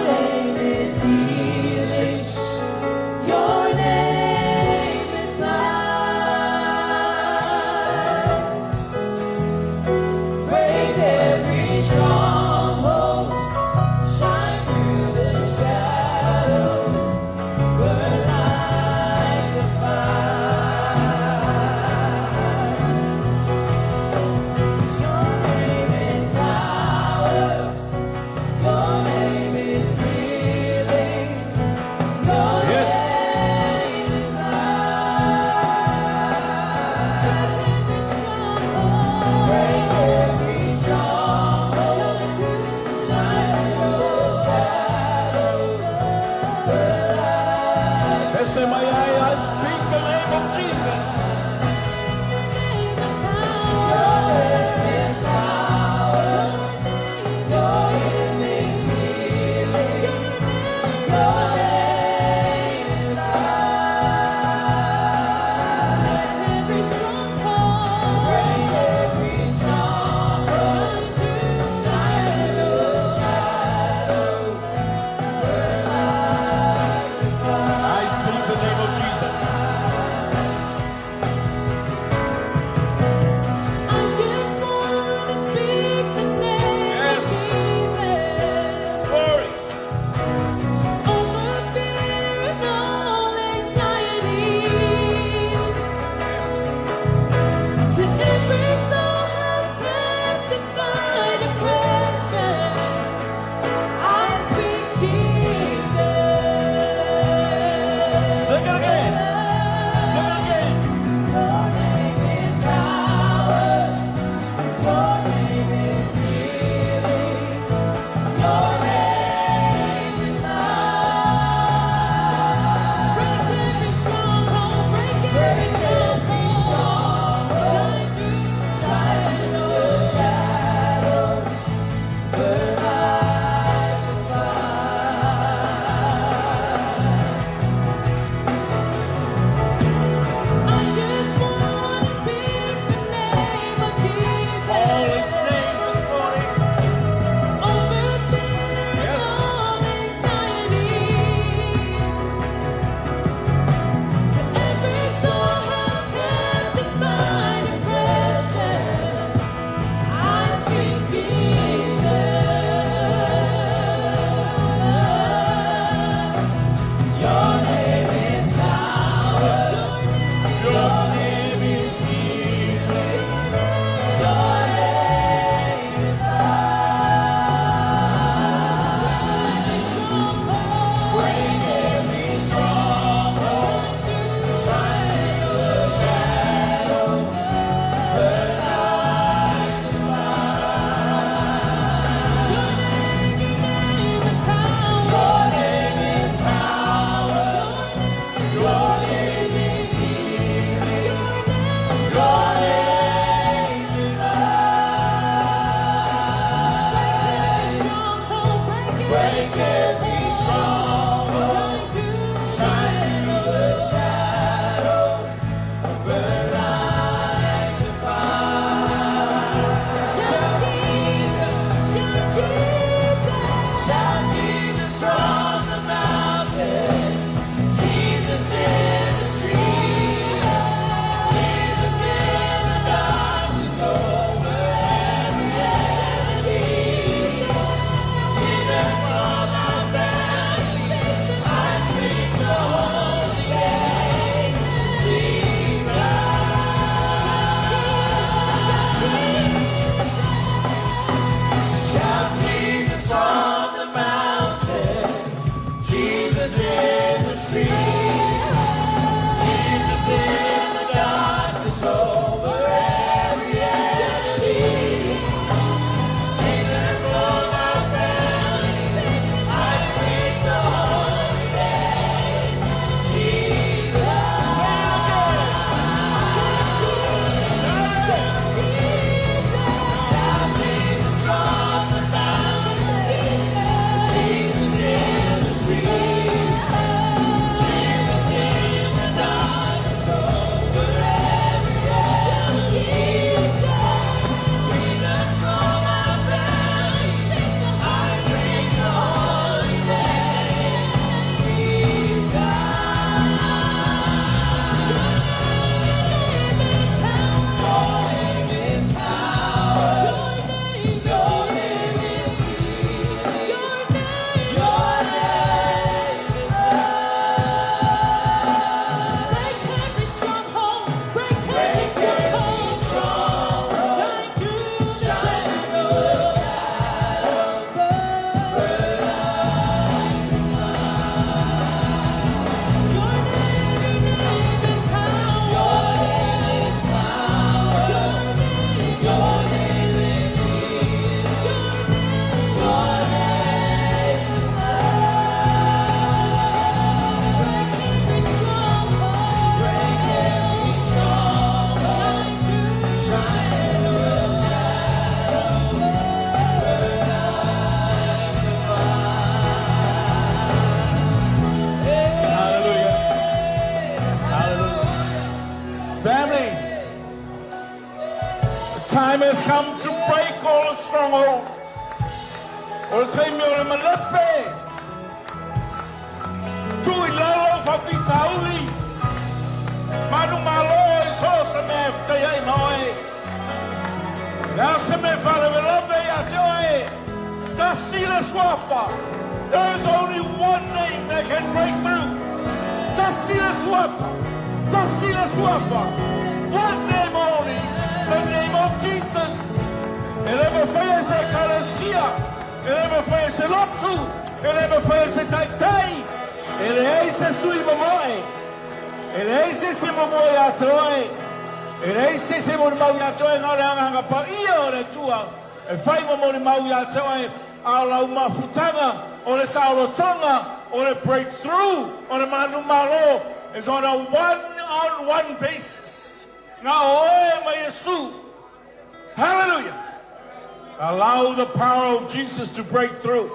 Family, the time has come to break all the strongholds. O le taimi o le malepe. Tuu i lalo faafitauli. Manumalo i so o se mea e fetaiai ma oe. Le a se mea e faalavelave ia te oe. Tasi le Suafa. There is only one name that can break through. Tasi le Suafa. Tasi le Suafa. One name only. The name of Jesus. E le mafai e se ekalesia. E le mafai e se lotu. E le mafai e se taitai. E leai se sui momoe. E leai se isi e momoe ia te oe. E leai se isi e molimau ia te oe na o le Agaga Paia o le Atua e fai ma molimau ia te oe, a o lau mafutaga, o le saolotoga, o le breakthrough, o le manumalo is on a one on one basis. Na o oe ma Iesu. Hallelujah! Allow the power of Jesus to break through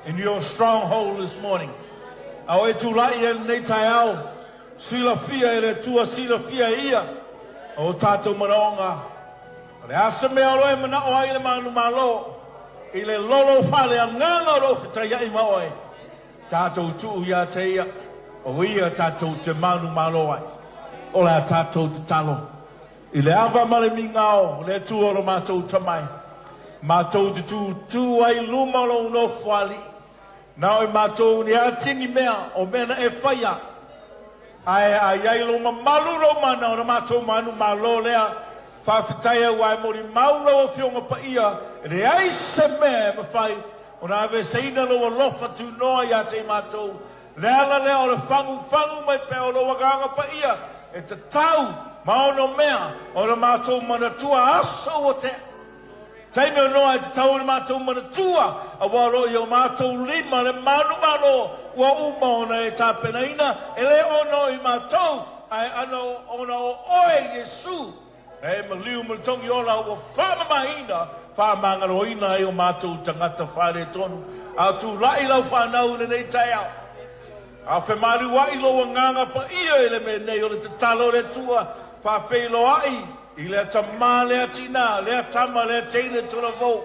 in your stronghold this morning. A o e tulai i lenei taeao, silafia e le Atua, silafia e Ia o tatou manaoga. O le a se mea o lo o e manao ai le manumalo i le lolo faaleagaga o lo o fetaiai ma oe, tatou tuu ia te Ia, o Ia tatou te manumalo ai. O le a tatou tatalo i le ava ma le migao o le Atua o lo matou tamai, matou te tutū ai i luma o lou nofoalii, na o i matou ni atigi mea o mea na e faia, ae a i ai lou mamalu lou mana ona matou manumalo lea. Faafetai aua e molimau lau Afioga Paia, e leai se mea e mafai ona aveeseina lou alofa tunoa ia te i matou. Le ala lea o le fagufagu mai pea o lou Agaga Paia e tatau ma onomea o le matou manatua aso ua tea. Taimi o noa e tatau i le matou manatua, aua o lo o i o matou lima le manumalo ua uma ona e tapenaina, e le ona o i matou, ae ana ona o oe, Iesu, na e maliu ma le togi ola ua faamamaina, faamagaloina ai o matou tagata faaletonu. A tulai lau fanau i lenei taeao, a femaliuaʻi lou Agaga Paia i le mea nei o le tatalo o le Atua, faafeiloai i lea tamā, lea tinā, lea tama, lea teine talavou,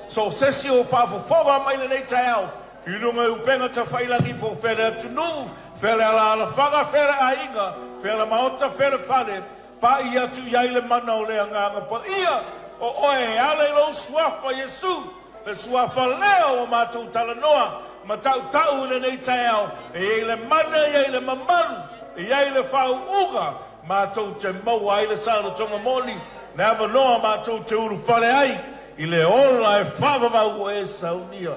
so o se isi o faafofoga mai lenei taeao i luga i upega tafailagi po o fea le atunuu, fea le alaalafaga, fea le aiga, fea le maota, fea le fale, paʻi atu i ai le mana o le Agaga Paia o oe e ala i lou Suafa Iesu, le Suafa lea ua matou talanoa ma taʻutaʻu i lenei taeao, e i ai le mana, e i ai le mamalu, e i ai le faauuga matou te maua ai le saolotoga moni, le avanoa matou te ulufale ai i le ola e faavavau ua e saunia.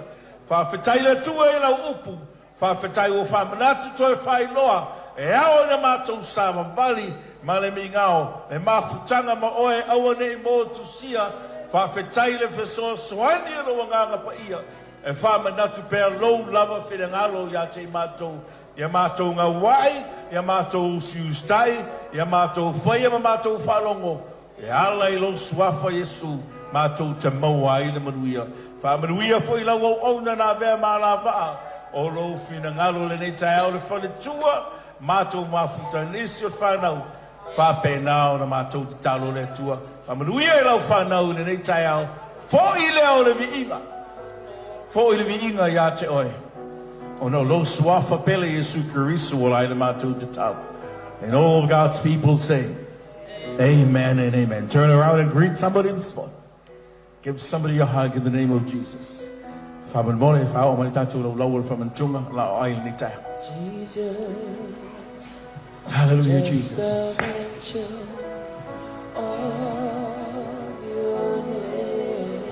Faafetai le Atua i lau upu, faafetai ua faamanatu toe faailoa e ao ina matou savavali ma le migao, le mafutaga ma oe aua ne i motusia, faafetai le fesoasoani o lou Agaga Paia e faamanatu pea lou lava finagalo ia te i matou. Ia matou gauai, ia matou usiusitai, ia matou faia ma matou faalogo, e ala i lou Suafa Iesu, matou te maua ai le manuia. Faamanuia foi lau auauna na avea ma alavaa o lou finagalo i lenei taeao le faletua, matou mafuta nisi o le fanau, faapena ona matou tatalo le Atua. Faamanuia i lau fanau i lenei taeao, foi lea o le viiga, foi le viiga ia te oe. Ona o lou Suafa pele Iesu Keriso ua ola ai le matou tatalo. And all of God's people say, Amen and amen. Turn around and greet somebody this morning. Give somebody a hug in the name of Jesus. Faamolemole, faaoo mai le tatou laulau o le faamanatuga la o ai lenei taeao. Jesus, Hallelujah, just the Jesus. mention of your name.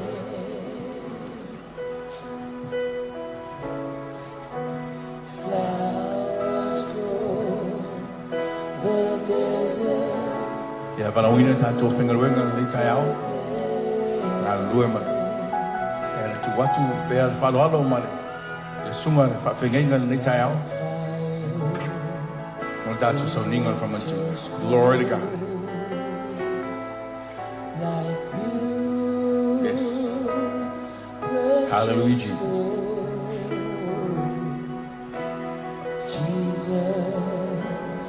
Flowers grow, the desert Ia valaauina le tatou faigaluega i lenei taeao, galulue ma le tu atu pea le faaaloalo ma le susuga le faafeagaiga i lenei taeao mo le tatou sauniga o le faamanatuga. Glory to God. like you. Yes. Hallelujah, Precious Jesus. Lord. Jesus,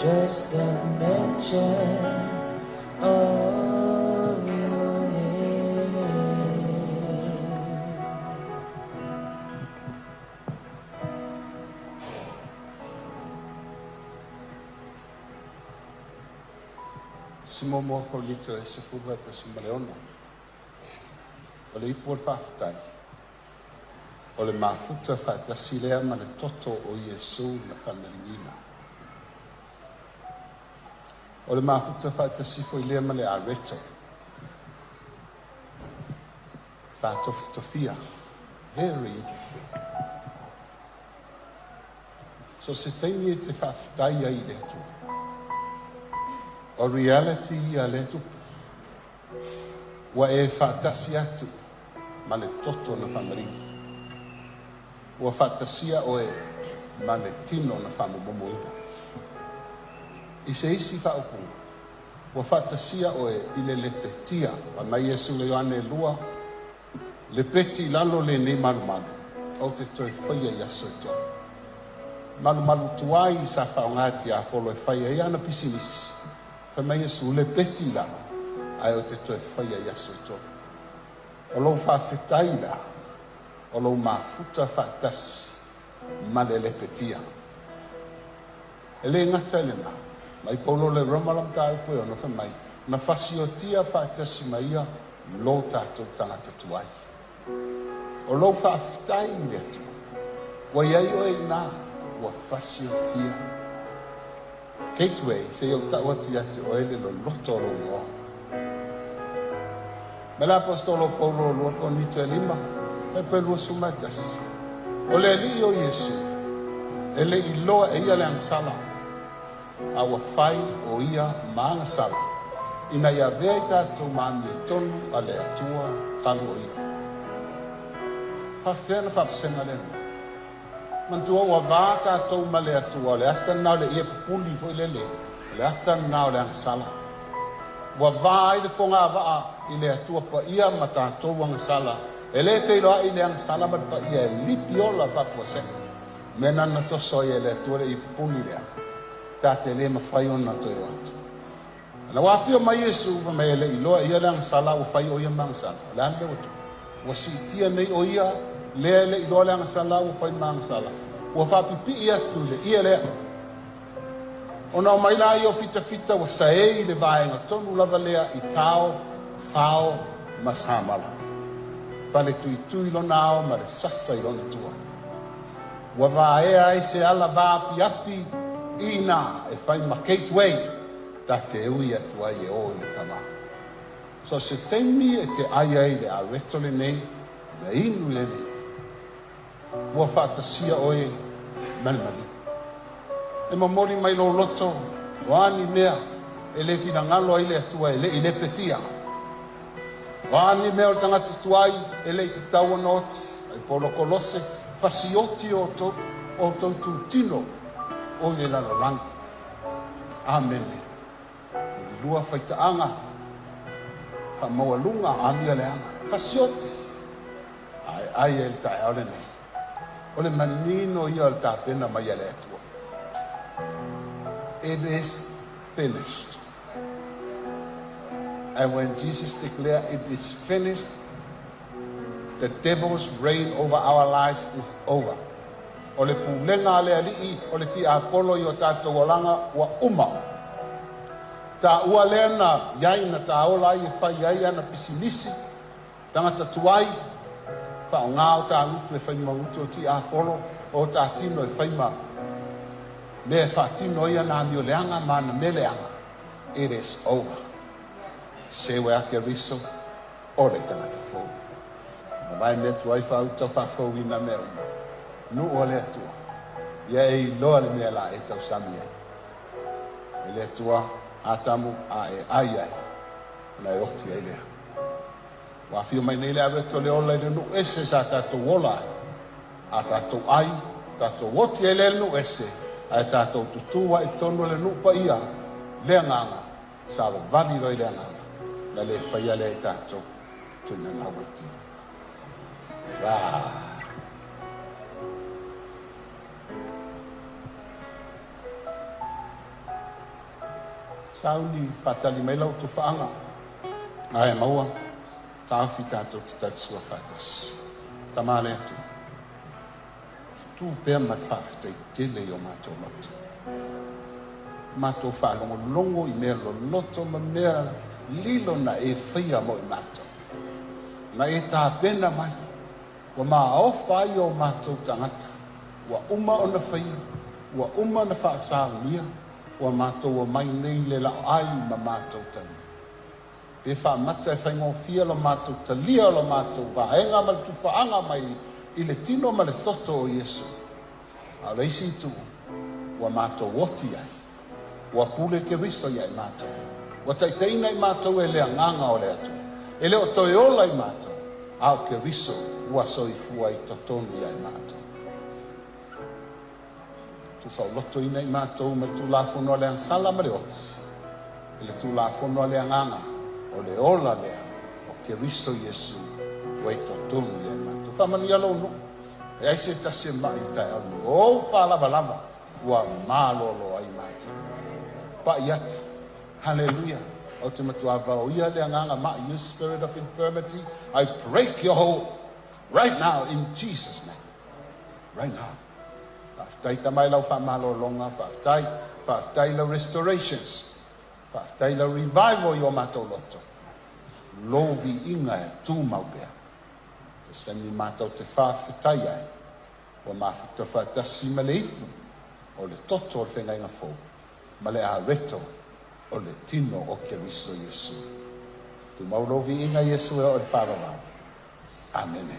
just the mention mention of your name. Si muamua Korinito e 16. O le ipu o le faafetai, o le mafuta faatasi lea ma le toto o Iesu na faamaliniina. O le mafuta faatasi foi lea ma le areto sa tofitofia. Very interesting. So se taimi e te faafetai ai i le Atua. O reality ia le tupu. Ua e faatasi atu ma le toto na faamaligi. Ua faatasia oe ma le tino na faamomomoina. I se isi faaupuga, ua faatasia oe i le lepetia. Fai mai Iesu le Ioane 2, lepeti i lalo lenei malumalu, ou te toe faia i aso e tolu. Malumalu tuai sa faaaoga e tiapolo e fai ai ana pisinisi. Fai mai Iesu, lepeti i lalo, ae ou te toe faia i aso e tolu. O lou faafetai la, o lou mafuta faatasi ma le lepetia. E le gata i lena, mai Paulo le Roma la mataupu e ono fai mai, na fasiotia faatasi ma ia lo tatou tagata tuai. O lou faafetai i le Atua, ua iai oe i ina, ua fasiotia. Gateway, se i ou tau atu ia te oe le loloto o lou igoa. Ma le Aposetolo Paulo 2 Korinito e 5, e pe 21. O le Alii o Iesu, e le iloa e ia le agasala, a ua fai o ia ma agasala, ina ia avea i tatou ma amiotonu a le Atua talu o ia. Faafefea na faavasega lea mea? Manatua ua va tatou ma le Atua, o le ata lena o le ie pupuni foi lele, o le ata lena o le agasala. Ua va ai le fogavaa i le Atua paia ma tatou agasala. E le feiloai le agasala ma le paia e lipi ola faafuasei. Mea na na toso ai e le Atua le ie pupuni lea, ta te le mafai ona toe o atu. Na ua afio mai Iesu, fai mai e le iloa e ia le agasala, ua fai o ia ma agasala. O le a le mea ua tupu? Ua siitia nei o ia, lea e le iloa le agasala, ua fai ma agasala. Ua faapipii atu i le ie lea. Ona o mai la ia o fitafita ua saei le vaega tonu lava lea i tao, fao ma samala. Pale tuitui lona ao ma le sasa i lona tua. Ua vaea ai se ala vaapiapi i ina e fai ma gateway ta te ui atu ai e o i le Tama. So se taimi e te ai ai le areto lenei, le inu lenei, ua faatasia oe ma le maliu. E momoli mai lou loto o a ni mea e le finagalo ai le Atua e le i lepetia. O a ni mea o le tagata tuai e le i tatau ona oti, ai Paulo Kolose, fasioti o outou tutino o i le lalolagi. Amene. Lua faitaaga, faamaualuga amia leaga, fasioti, ae ai ai le taeao lenei. O le manino ia o le tapena mai a le Atua. It is finished. And when Jesus declared it is finished, the devil's reign over our lives is over. O le pulega a le Alii o le tiapolo i o tatou olaga ua uma. Taua lea na iai na taola ai e fai ai ana pisinisi, tagata tuai, faaaoga o ta gutu e fai ma gutu o tiapolo, o ta tino e fai ma mea e faatino ai ana amioleaga ma ana mea leaga. It is over. Seue a Keriso o le tagata fou. Mavae mea tuai faauta faafouina mea uma. Nuu o le Atua. Ia e iloa le mea la e tausami ai. E le Atua Atamu a e ai ai. Na e oti ai lea. Ua afio mai nei le areto le ola i le nuu ese sa tatou ola ai. A tatou ai, tatou oti ai lea le nuu ese, ae tatou tutū ai tonu le nuu paia, le agaga, sa vavali loa i le agaga, na le faia lea i tatou tuina nau o le tino. Ah. Sauni faatali mai lau tufaaga ae maua taofi tatou te talisua faatasi. Tama le Atua, tu pea ma le faafetai tele i o matou loto. Matou faalogologo i mea loloto ma mea lilo na e faia mo i matou. Na e tapena mai, ua maofa ai o matou tagata, ua uma ona faia, ua uma ona faasaunia, ua matou omai nei i le laoai ma matou talia. Pe faamata e faigofie lo matou talia o lo matou vaega ma le tufaaga mai i le tino ma le toto o Iesu. A o le isi itu, ua matou oti ai, ua pule Keriso ia i matou, ua taitaiina i matou e le Agaga o le Atua. E le o toe ola i matou, a o Keriso ua soifua i totonu ia i matou. Tuufaolotoina i matou ma le Tulafono a le agasala ma le oti, i le Tulafono a le Agaga, o le ola lea o Keriso Iesu ua i totonu ia i matou. Faamanuia lou nuu, e ai se tasi e ma'i i le taeao lenei, o ou faalavalava ua malolo ai matou. Pa'i atu, haleluia, ou te matua vaoia le agaga ma'i, you spirit of infirmity, I break your hold right now in Jesus name. Right now. Faafetai tama i lau faamalologa, faafetai, faafetai i lau restorations, faafetai i lau revival i o matou loto. Lou viiga e tumau pea. Se taimi matou te faafetai ai, ua mafuta faatasi ma le ipu o le toto o le feagaiga fou, ma le areto o le tino o Keriso Iesu. Tumau lou viiga Iesu e oo i le faavavau. Amene.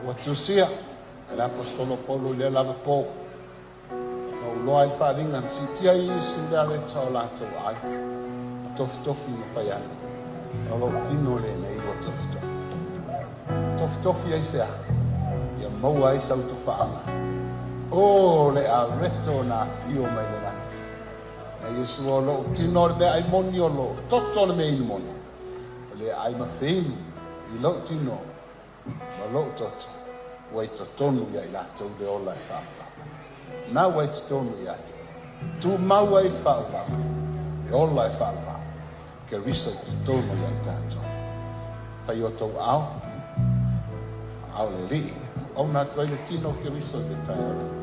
Ua tusia e le Aposetolo Paulo i lea lava po na ou loa ai le faaaliga na siitia ai Iesu i le aleta o latou ai, ma tofitofi ma fai ane, O lou tino lenei ua tofitofi. Tofitofi ai se a? Ia maua ai sau tofaaga. O le areto na afio mai le lagi. Na Iesu o lou tino o le meaai moni o lou toto o le mea inu moni. O le ai ma feinu i lou tino ma lou toto ua i totonu ia i latou le ola e faaulama. Na ua i totonu ia te oe. Tumau ai le faaulama, le ola e faaulama, Keriso i totonu ia i tatou. Fai o tou aao, aao le Alii, auauna atu ai le tino o Keriso i le taeao lenei.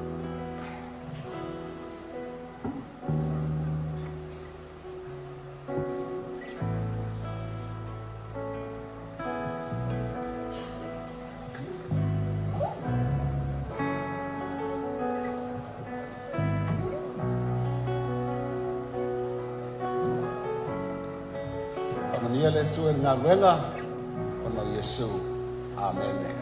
Faamanuia le Atua i le galuega ona o Iesu. Amene.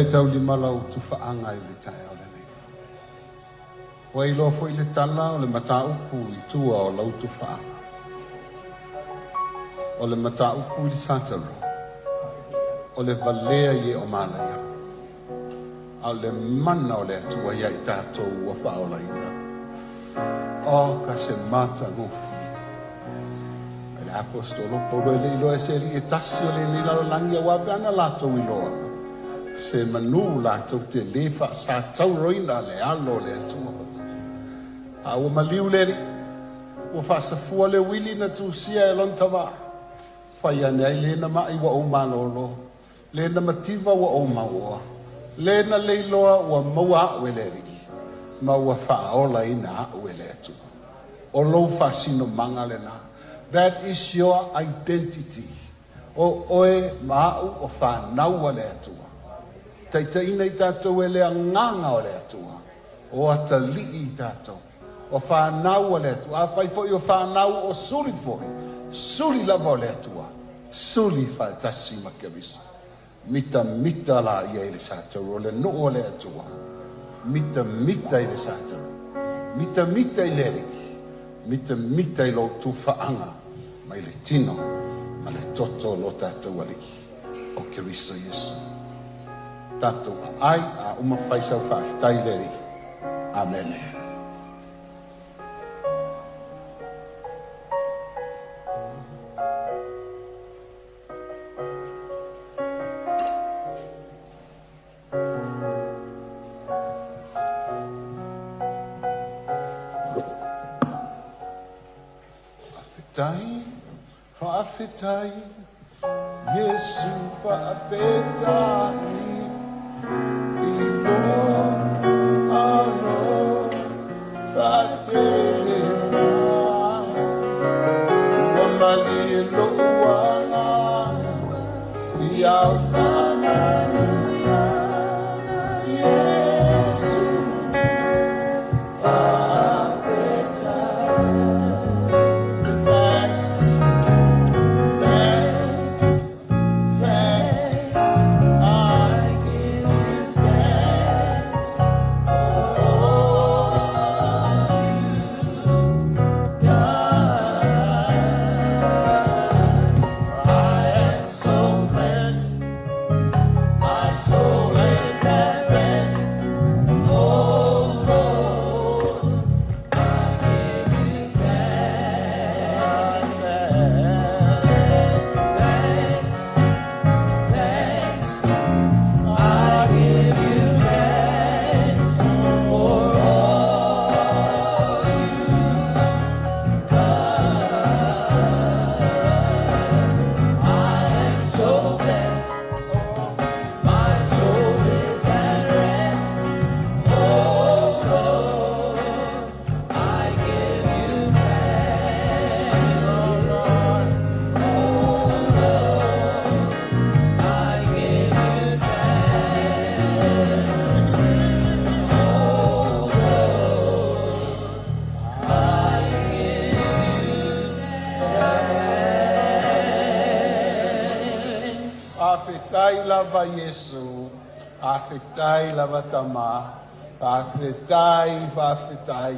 Lea e taulima lau tufaaga i le taeao lenei. Ua iloa foi le tala o le mataupu i tua o lau tufaaga. O le mataupu i le satalo, o le valea i e o malaia. A o le mana o le Atua ia i tatou ua faaolaina. O ka se matagofie. Mai le aposetolo Paulo e le iloa e se alii e tasi o lenei lalolagi aua pe ana latou iloa se manu latou te lē faasatauroina le alo o le Atua. A ua maliu le alii, ua faasafua le uili na tusia e lona tavā, fai ane ai lē na ma'i ua ou malōlō, lē na mativa ua ou mauoa, lē na leiloa ua maua a'u e le Alii, ma ua faaolaina a'u e le Atua. O lou faasinomaga lenā. That is your identity. O oe ma a'u o fanau a le Atua. Taitaiina i tatou e le agaga o le Atua. O atalii i tatou. O fanau a le Atua. Afai foi o fanau o suli foi, suli lava o le Atua, suli faatasi ma Keriso. Mitamita laia i le satauro o le nuu o le Atua. Mitamita i le satauro. Mitamita i le Alii. Mitamita i lou tufaaga mai le tino ma le toto o lo tatou Alii o Keriso Iesu. Tatou aai a uma fai sau faafetai i le Alii. Amene. Faafetai, faafetai, Iesu faafetai i lou alofa tele mai. Ua malie lou agaga i au faamanuiaga, Iesu faafetai. Say thanks, thanks, thanks. I give you thanks for all you've done. I am so blessed. My soul is at rest. Oh Lord, I give you thanks. Thanks, thanks. I give you thanks for all you've done. I am so blessed. My soul is at rest. Oh Lord, I give you thanks. Oh Lord, I give you thanks. Oh Lord, I give you thanks. Faafetai lava Iesu, faafetai lava Tama, faafetai, faafetai,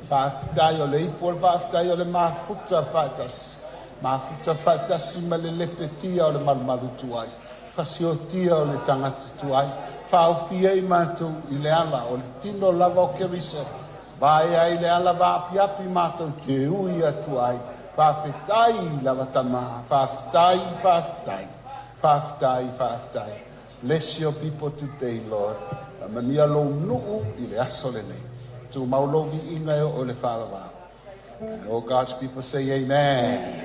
faafetai o le ipu o le faafetai o le mafuta faatasi, mafuta faatasi ma le lepetia o le malumalu tuai, fasiotia o le tagata tuai, faaofia i matou i le ala o le tino lava o Keriso, vae ai le ala vaapiapi matou te ui atu ai, faafetai lava Tama, faafetai, faafetai. Faafetai, faafetai. Bless your people today, Lord. Faamanuia lou nuu i le aso lenei. Tumau lou viiga e oo i le faavavau. And all God's people say amen.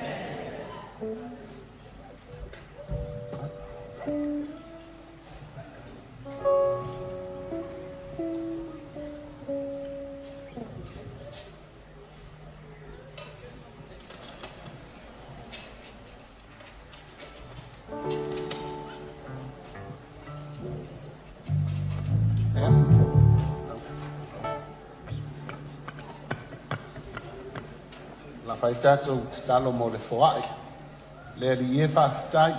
La fai tatou tatalo mo le foai. Le Alii e faafetai.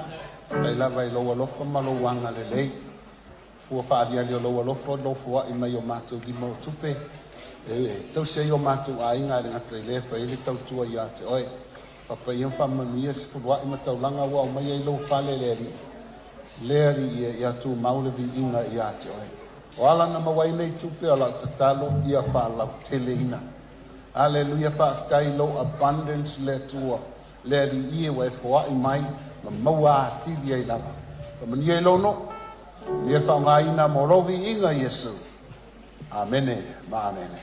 Faafetai lava i lou alofa ma lou agalelei. Fua faaaliali o lou alofa o le nofoa'i mai o matou lima o tupe e tausi ai o matou aiga, e le gata i lea, e fai ai le tautua ia te oe. Faapaia ma faamanuia se fefuliua'i ma taulaga ua aumaia i lou fale, le Alii lea Alii e, ia tumau le viiga ia te oe. O ala na maua ai nei tupe, o lau tatalo ia faalauteleina. Aleluia, faafetai i lou abundance, le Atua le Alii e, ua e foai mai ma maua atili ai lava. Faamanuia i lou nuu ia faaaogaina mo lou viiga, Iesu. Amene ma amene.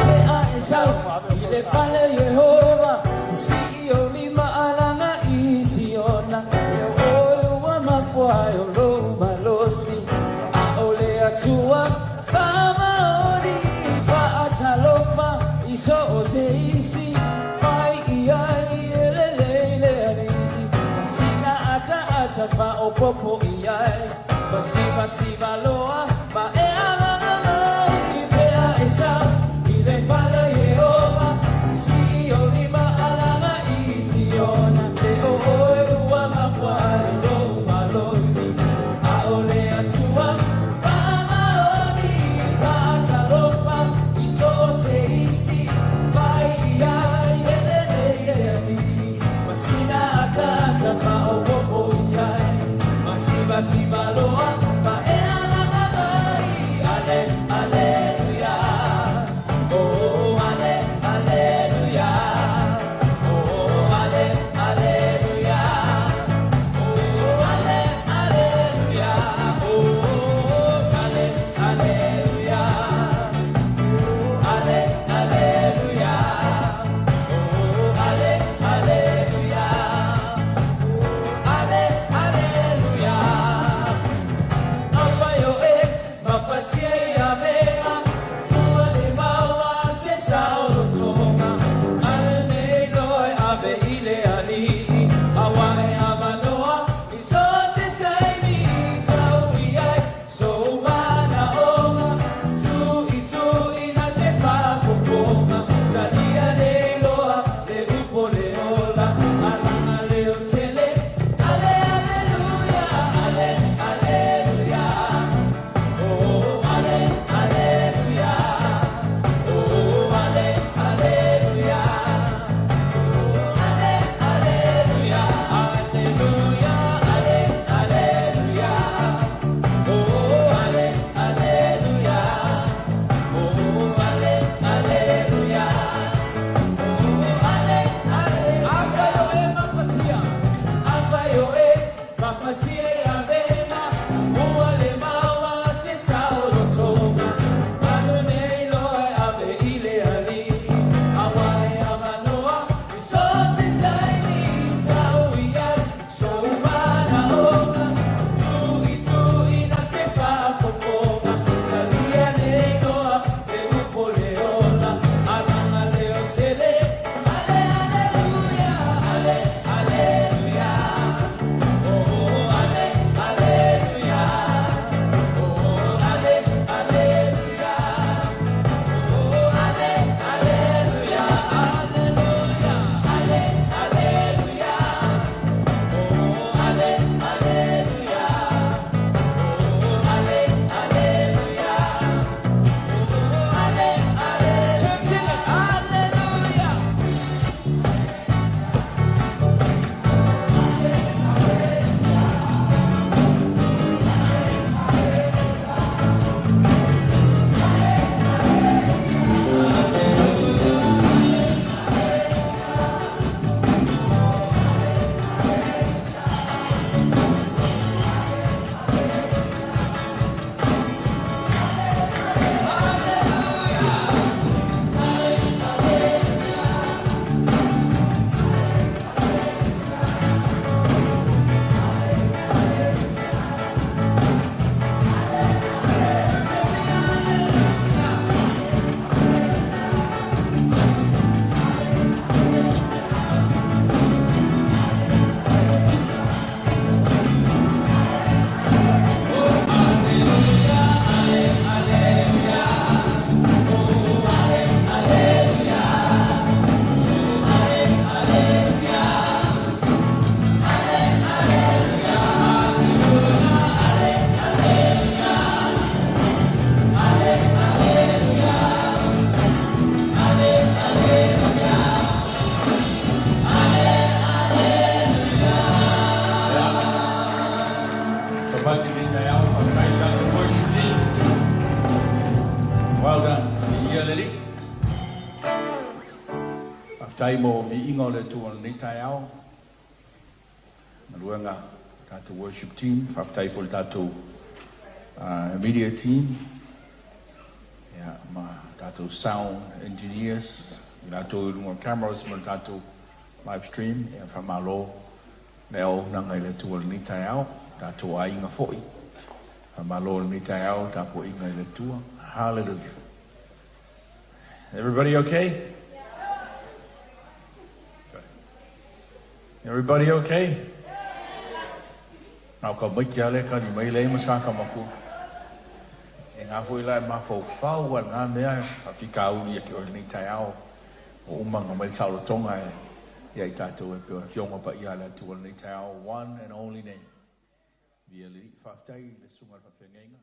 Pe a e sau i le fale o Iehova, sisii ou lima alaga i Siona. E o oe ua mafua ai o lou malosi, a o le Atua faamaoni. Faatalofa i so o se isi, fai i ai e lelei le Alii. Masina ataata faaopopo i ai, masivasiva loa ma e alaga mai. Pe a e sau i le fale o Iehova, sisii ou lima alaga i Siona. E o oe ua mafua ai o lou malosi, a o le Atua faamaoni. Faatalofa i so o se isi, fai i ai e lelei le Alii. Masina ataata faaopopo i ai, masivasiva loa ma e alaga mai. Faafetai mo viiga o le Atua i lenei taeao. Galuega tatou worship team, faafetai foi i le tatou media team, ia, ma tatou sound engineers, i latou i luga o cameras ma le tatou live stream, ia faamalo le auaunaga i le Atua i lenei taeao, tatou aiga foi. Faamalo i lenei taeao tapuaiga i le Atua. Hallelujah. Everybody okay? Everybody okay? Na o ka maiki a lea kali mai leai ma sa ka makua. E ngā foi la e mafaufau a ngā mea faafitauli ia te oe i lenei taeao o uma ona mai le saolotoga e ia i tatou e pei o le Afioga Paia a le Atua i lenei taeao, one and only name. Viia le Alii. Faafetai i le susuga i le faafeagaiga.